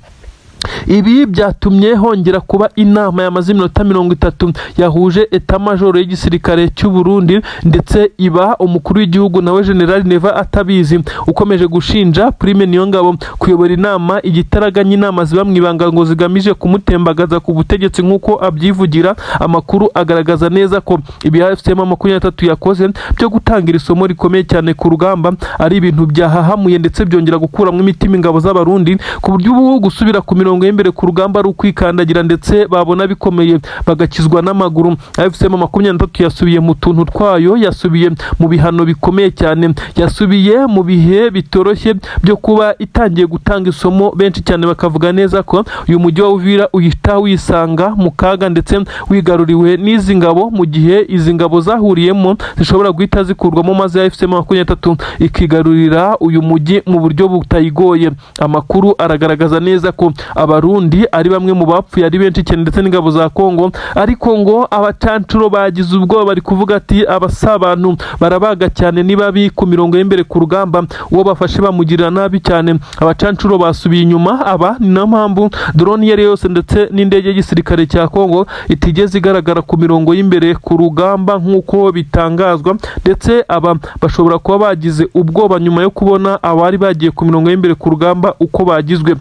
Ibi byatumye hongera kuba inama yamaze iminota 30 yahuje état-major y'igisirikare cy'u Burundi, ndetse iba umukuru w'igihugu nawe General Neva atabizi, ukomeje gushinja Prime Niyongabo kuyobora inama igitaraganya, inama ziba mu ibanga ngo zigamije kumutembagaza ku butegetsi nk'uko abyivugira. Amakuru agaragaza neza ko ibi AFC M23 yakoze byo gutangira isomo rikomeye cyane ku rugamba ari ibintu byahahamuye, ndetse byongera gukuramo imitima ingabo z'Abarundi, ku buryo ubu gusubira ku mirongo y'imbere ku rugamba ari ukwikandagira, ndetse babona bikomeye bagakizwa n'amaguru. AFC M23 yasubiye mu tuntu twayo, yasubiye mu bihano bikomeye cyane, yasubiye mu bihe bitoroshye byo kuba itangiye gutanga isomo. Benshi cyane bakavuga neza ko uyu mujyi wa Uvira uhita wisanga mu kaga ndetse wigaruriwe n'izi ngabo, mu gihe izi ngabo zahuriyemo zishobora guhita zikurwamo, maze AFC M23 ikigarurira uyu mujyi mu buryo butayigoye. Amakuru aragaragaza neza ko Abarundi ari bamwe mu bapfuye ari benshi cyane, ndetse n'ingabo za Kongo. Ariko ngo abacancuro bagize ubwoba, bari kuvuga ati: "Aba si abantu, barabaga cyane, ni babi ku mirongo y'imbere ku rugamba, uwo bafashe bamugirira nabi cyane." Abacancuro basubiye inyuma. Aba ni nayo mpamvu drone iyo ari yo yose ndetse n'indege y'igisirikare cya Kongo itigeze igaragara ku mirongo y'imbere ku rugamba nk'uko bitangazwa, ndetse aba bashobora kuba bagize ubwoba nyuma yo kubona abari bagiye ku mirongo y'imbere ku rugamba uko bagizwe.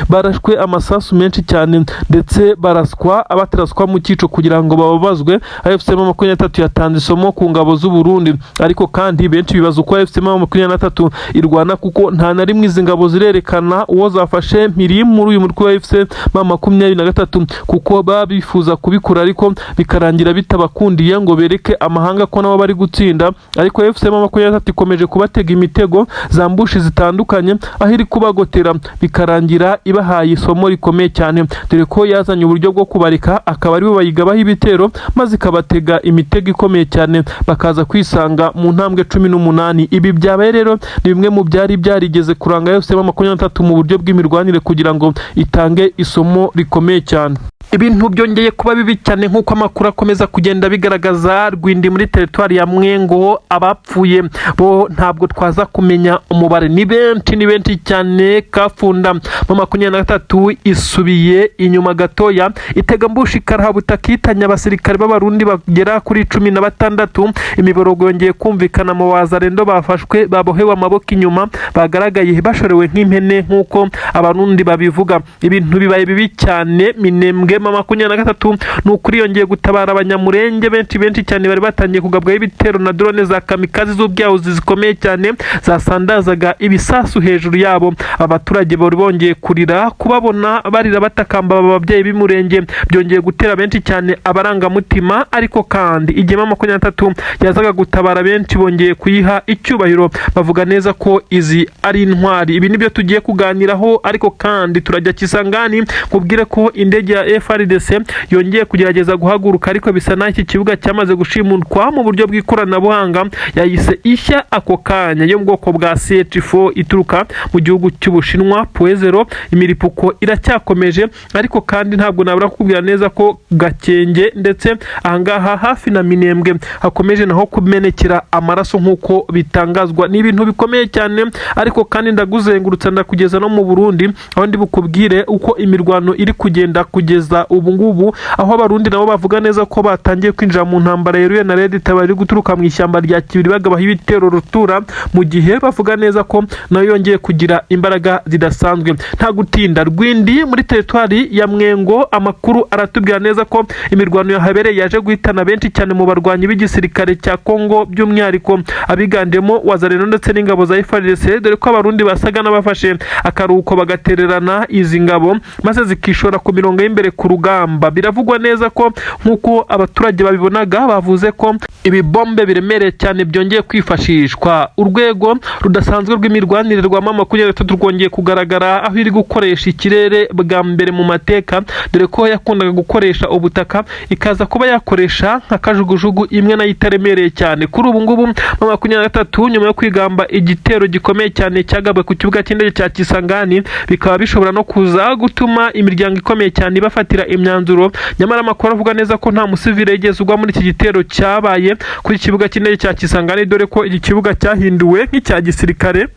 Barashwe amasasu menshi cyane, ndetse baraswa abataraswa mu cyico kugira ngo bababazwe. AFC M23 yatanze isomo ku ngabo z'u Burundi, ariko kandi benshi bibaza uko AFC M23 irwana, kuko nta na rimwe izi ngabo zirerekana uwo zafashe mpiri muri uyu mutwe wa AFC M23, kuko baba bifuza kubikora ariko bikarangira bitabakundiye ngo bereke amahanga ko nabo bari gutsinda. Ariko AFC M23 ikomeje kubatega imitego za ambush zitandukanye, aho iri kubagotera bikarangira ibahaye isomo rikomeye cyane, dore ko yazanye uburyo bwo kubareka akaba aribo bayigabaho ibitero, maze ikabatega imitego ikomeye cyane, bakaza kwisanga mu ntambwe 18. Ibi byabaye rero ni bimwe mu byari byarigeze kuranga AFC M23 mu buryo bw'imirwanire kugira ngo itange isomo rikomeye cyane. Ibintu byongeye kuba bibi cyane nk'uko amakuru akomeza kugenda bigaragaza. Rwindi muri teritwari ya Mwengo, abapfuye bo ntabwo twaza kumenya umubare, ni benshi, ni benshi cyane. Kafunda mu 23 isubiye inyuma gatoya, itega ambush karahabutaka, ihitanye abasirikare b'Abarundi bagera kuri 16. Imiborogo yongeye kumvikana mu Wazalendo bafashwe babohewe amaboko inyuma, bagaragaye bashorewe nk'impene nk'uko Abarundi babivuga. Ibintu bibaye bibi cyane. Minembwe M23 ni ukuri yongeye gutabara Abanyamurenge benshi benshi cyane bari batangiye kugabwaho ibitero na drone za kamikazi z'ubwiyahuzi zikomeye cyane zasandazaga ibisasu hejuru yabo. Abaturage bari bongeye kurira, kubabona barira batakamba aba babyeyi b'Umurenge byongeye gutera benshi cyane abarangamutima. Ariko kandi igihe M23 yazaga gutabara, benshi bongeye kuyiha icyubahiro, bavuga neza ko izi ari intwari. Ibi nibyo tugiye kuganiraho, ariko kandi turajya Kisangani nkubwire ko indege ya FARDC yongeye kugerageza guhaguruka, ariko bisa n'aho iki kibuga cyamaze gushimutwa mu buryo bw'ikoranabuhanga, yahise ishya ako kanya, yo mu bwoko bwa CH4 ituruka mu gihugu cy'Ubushinwa Poezero. Imiripuko iracyakomeje, ariko kandi ntabwo nabura kukubwira neza ko Gakenge ndetse ahangaha hafi na Minembwe hakomeje naho kumenekera amaraso nk'uko bitangazwa. Ni ibintu bikomeye cyane, ariko kandi ndaguzengurutsa ndakugeza no mu Burundi, aho ndi bukubwire uko imirwano iri kugenda kugeza ubu ngubu, aho Abarundi nabo bavuga neza ko batangiye kwinjira mu ntambara yeruye na Red Tabara iri guturuka mu ishyamba rya Kibiri bagabaho ibitero rutura, mu gihe bavuga neza ko nayo yongeye kugira imbaraga zidasanzwe. Nta gutinda, Rwindi muri teritwari ya Mwengo, amakuru aratubwira neza ko imirwano yahabereye yaje guhitana benshi cyane mu barwanyi b'igisirikare cya Kongo, by'umwihariko abiganjemo Wazalendo ndetse n'ingabo za FARDC, dore ko Abarundi basaga n'abafashe akaruhuko bagatererana izi ngabo maze zikishora ku mirongo y'imbere ku rugamba. Biravugwa neza ko nk'uko abaturage babibonaga, bavuze ko ibibombe biremereye cyane byongeye kwifashishwa. Urwego rudasanzwe rw'imirwanire rwa M23 rwongeye kugaragara aho iri gukoresha ikirere bwa mbere mu mateka, dore ko yakundaga gukoresha ubutaka, ikaza kuba yakoresha nka kajugujugu imwe nayo itaremereye cyane. Kuri ubu ngubu M23, nyuma yo kwigamba igitero gikomeye cyane cyagabwe ku kibuga cy'indege cya Kisangani, bikaba bishobora no kuza gutuma imiryango ikomeye cyane ibafatira imyanzuro. Nyamara amakuru avuga neza ko nta musivile yigeze ugwa muri iki gitero cyabaye kuri kibuga cy'indege cya Kisangani, dore ko iki kibuga cyahinduwe nk'icya gisirikare.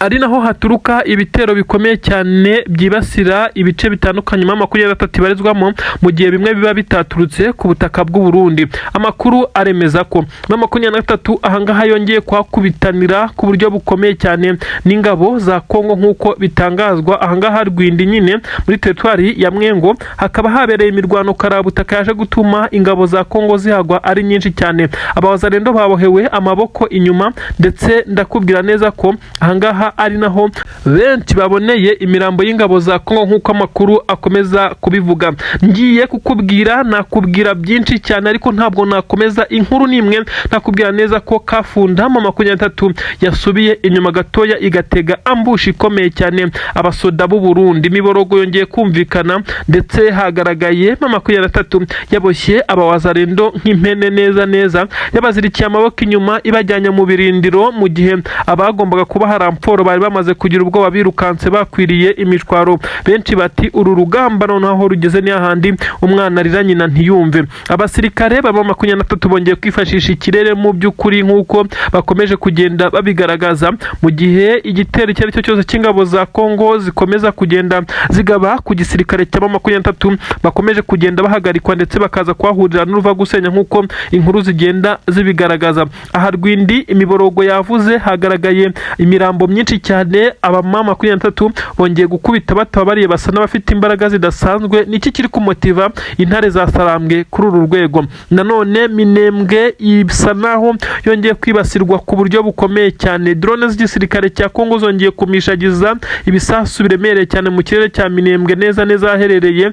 Ari naho haturuka ibitero bikomeye cyane byibasira ibice bitandukanye M23 ibarizwamo, mu gihe bimwe biba bitaturutse ku butaka bw'u Burundi. Amakuru aremeza ko M23 ahangaha yongeye kuhakubitanira ku buryo bukomeye cyane n'ingabo za Kongo, nk'uko bitangazwa. Ahangaha Rwindi nyine muri teritwari ya Mwengo hakaba habereye imirwano karabutaka yaje gutuma ingabo za Kongo zihagwa ari nyinshi cyane. Abawazalendo babohewe amaboko inyuma, ndetse ndakubwira neza ko ahangaha ari naho benshi baboneye imirambo y'ingabo za Kongo, nk'uko amakuru akomeza kubivuga. Ngiye kukubwira, nakubwira byinshi cyane, ariko ntabwo nakomeza inkuru n'imwe nakubwira neza ko Kafunda M23 yasubiye inyuma gatoya igatega ambush ikomeye cyane abasoda b'u Burundi. Imiborogo yongeye kumvikana, ndetse hagaragaye M23 yaboshye abawazalendo nk'impene neza neza, yabazirikiye amaboko inyuma, ibajyanye mu birindiro, mu gihe abagombaga kubaha renfort bari bamaze kugira ubwoba, birukanse bakwiriye imishwaro. Benshi bati uru rugamba noneho aho rugeze ni hahandi umwana arira nyina ntiyumve. Abasirikare baba 23 bongeye kwifashisha ikirere mu by'ukuri, nk'uko bakomeje kugenda babigaragaza, mu gihe igitero icyo ari cyo cyose cy'ingabo za Kongo zikomeza kugenda zigaba ku gisirikare cya 23, bakomeje kugenda bahagarikwa ndetse bakaza kuhahurira n'uruva gusenya, nk'uko inkuru zigenda zibigaragaza. Aha Rwindi imiborogo yavuze, hagaragaye imirambo myinshi cyane. Abama 23 bongeye gukubita batababariye, basa n'abafite imbaraga zidasanzwe. Niki kiri kumotiva intare za Sarambwe kuri uru rwego? Nanone Minembwe isa naho yongeye kwibasirwa ku buryo bukomeye cyane. Drone z'igisirikare cya Kongo zongeye kumishagiza ibisasu biremereye cyane mu kirere cya Minembwe, neza neza ahaherereye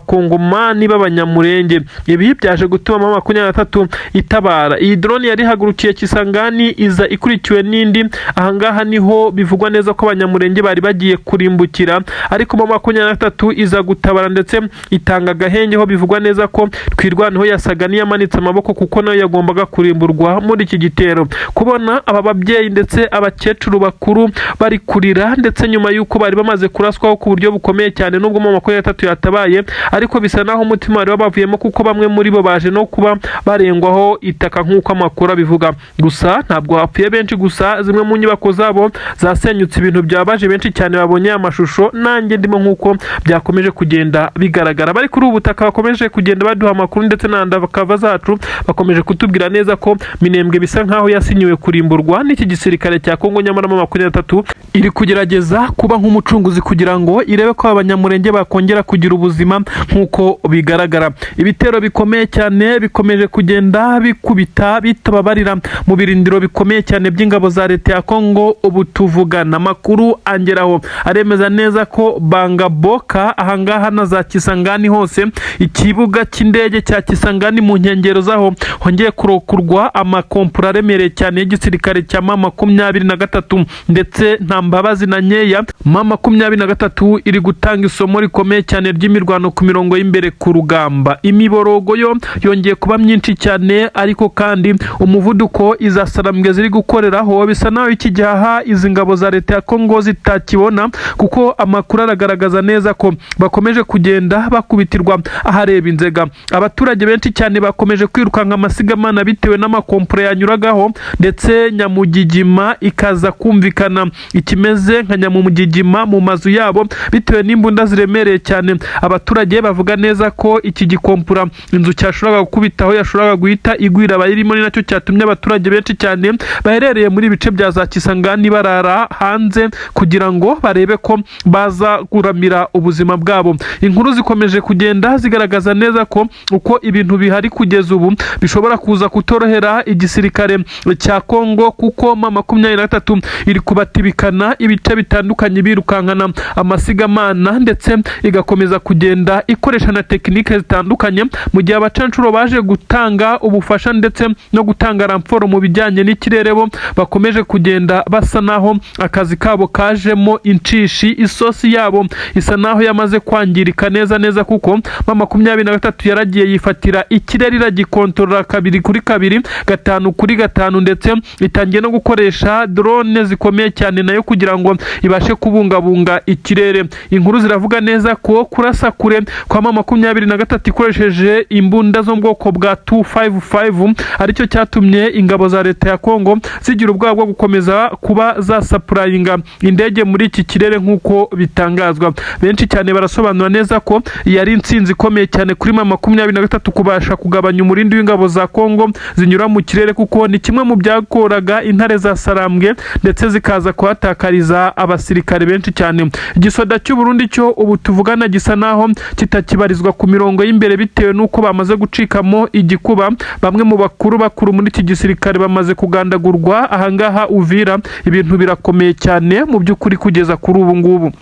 Abakongomani b'Abanyamurenge. Ibi byaje gutuma M23 itabara. Iyi drone yari ihagurukiye Kisangani, iza ikurikiwe n'indi. Ahangaha niho bivugwa neza ko Abanyamurenge bari bagiye kurimbukira, ariko M23 iza gutabara ndetse itanga agahenge, ho bivugwa neza ko Twirwaneho yasaga n'iyamanitse amaboko, kuko nayo yagombaga kurimburwa muri iki gitero. Kubona aba babyeyi ndetse abakecuru bakuru bari kurira, ndetse nyuma y'uko bari bamaze kuraswaho ku buryo bukomeye cyane, nubwo M23 yatabaye, ariko bisa naho umutima wari wabavuyemo, kuko bamwe muri bo baje no kuba barengwaho itaka, nk'uko amakuru abivuga. Gusa ntabwo hapfuye benshi, gusa zimwe mu nyubako zabo zasenyutse, ibintu byabaje benshi cyane babonye amashusho, nanjye ndimo, nk'uko byakomeje kugenda bigaragara. Bari kuri ubu butaka bakomeje kugenda baduha amakuru, ndetse na undercover zacu bakomeje kutubwira neza ko Minembwe bisa nkaho yasinyiwe kurimburwa n'iki gisirikare cya Kongo, nyamara M23 iri kugerageza kuba nk'umucunguzi kugira ngo irebe ko Abanyamurenge bakongera kugira ubuzima. Nk'uko bigaragara, ibitero bikomeye cyane bikomeje kugenda bikubita bitababarira mu birindiro bikomeye cyane by'ingabo za leta ya Kongo. Ubu tuvugana, amakuru angeraho aremeza neza ko Bangaboka ahangaha na za Kisangani hose, ikibuga cy'indege cya Kisangani mu nkengero zaho, hongeye kurokurwa amakompura aremereye cyane y'igisirikare cya M23, ndetse nta mbabazi na nkeya. M23 iri gutanga isomo rikomeye cyane ry'imirwano ku mirongo y'imbere ku rugamba. Imiborogo yo yongeye kuba myinshi cyane, ariko kandi umuvuduko iza Sarambwe ziri gukoreraho bisa naho iki gihaha izi ngabo za leta ya Kongo zitakibona, kuko amakuru aragaragaza neza ko bakomeje kugenda bakubitirwa ahareba inzega. Abaturage benshi cyane bakomeje kwirukanka amasigamana bitewe n'amakompure yanyuragaho, ndetse nyamugigima ikaza kumvikana ikimeze nka nyamugigima mu mazu yabo bitewe n'imbunda ziremereye cyane. Abaturage bavuga neza ko iki gikompura inzu cyashoboraga gukubitaho yashoboraga guhita igwira abayirimo. Ni nacyo cyatumye abaturage benshi cyane baherereye muri ibice bya za Kisangani barara hanze kugira ngo barebe ko baza kuramira ubuzima bwabo. Inkuru zikomeje kugenda zigaragaza neza ko uko ibintu bihari kugeza ubu bishobora kuza kutorohera igisirikare cya Kongo, kuko M23 iri kubatibikana ibice bitandukanye birukankana amasigamana, ndetse igakomeza kugenda ikoresha na tekinike zitandukanye, mu gihe abacanshuro baje gutanga ubufasha ndetse no gutanga renfort mu bijyanye n'ikirere bo bakomeje kugenda basa naho akazi kabo kajemo inshishi. Isosi yabo isa naho yamaze kwangirika neza neza, kuko M23 yaragiye yifatira ikirere, iragikontorora 2 kuri 2, 5 kuri 5, ndetse itangiye no gukoresha drone zikomeye cyane nayo kugira ngo ibashe kubungabunga ikirere. Inkuru ziravuga neza ko kurasa kure kwa M23 ikoresheje imbunda zo mu bwoko bwa 255 aricyo cyatumye ingabo za leta ya Kongo zigira ubwoba bwo gukomeza kuba zasatira. Irasupplyinga indege muri iki kirere nk'uko bitangazwa. Benshi cyane barasobanura neza ko yari intsinzi ikomeye cyane kuri M23 kubasha kugabanya umurindi w'ingabo za Kongo zinyura mu kirere, kuko ni kimwe mu byakoraga intare za Sarambwe ndetse zikaza kuhatakariza abasirikare benshi cyane. Igisoda cy'u Burundi cyo ubu tuvugana gisa naho kitakibarizwa ku mirongo y'imbere bitewe n'uko bamaze gucikamo igikuba. Bamwe mu bakuru bakuru muri iki gisirikare bamaze kugandagurwa ahangaha Uvira. Ibintu birakomeye cyane mu by'ukuri kugeza kuri ubu ngubu.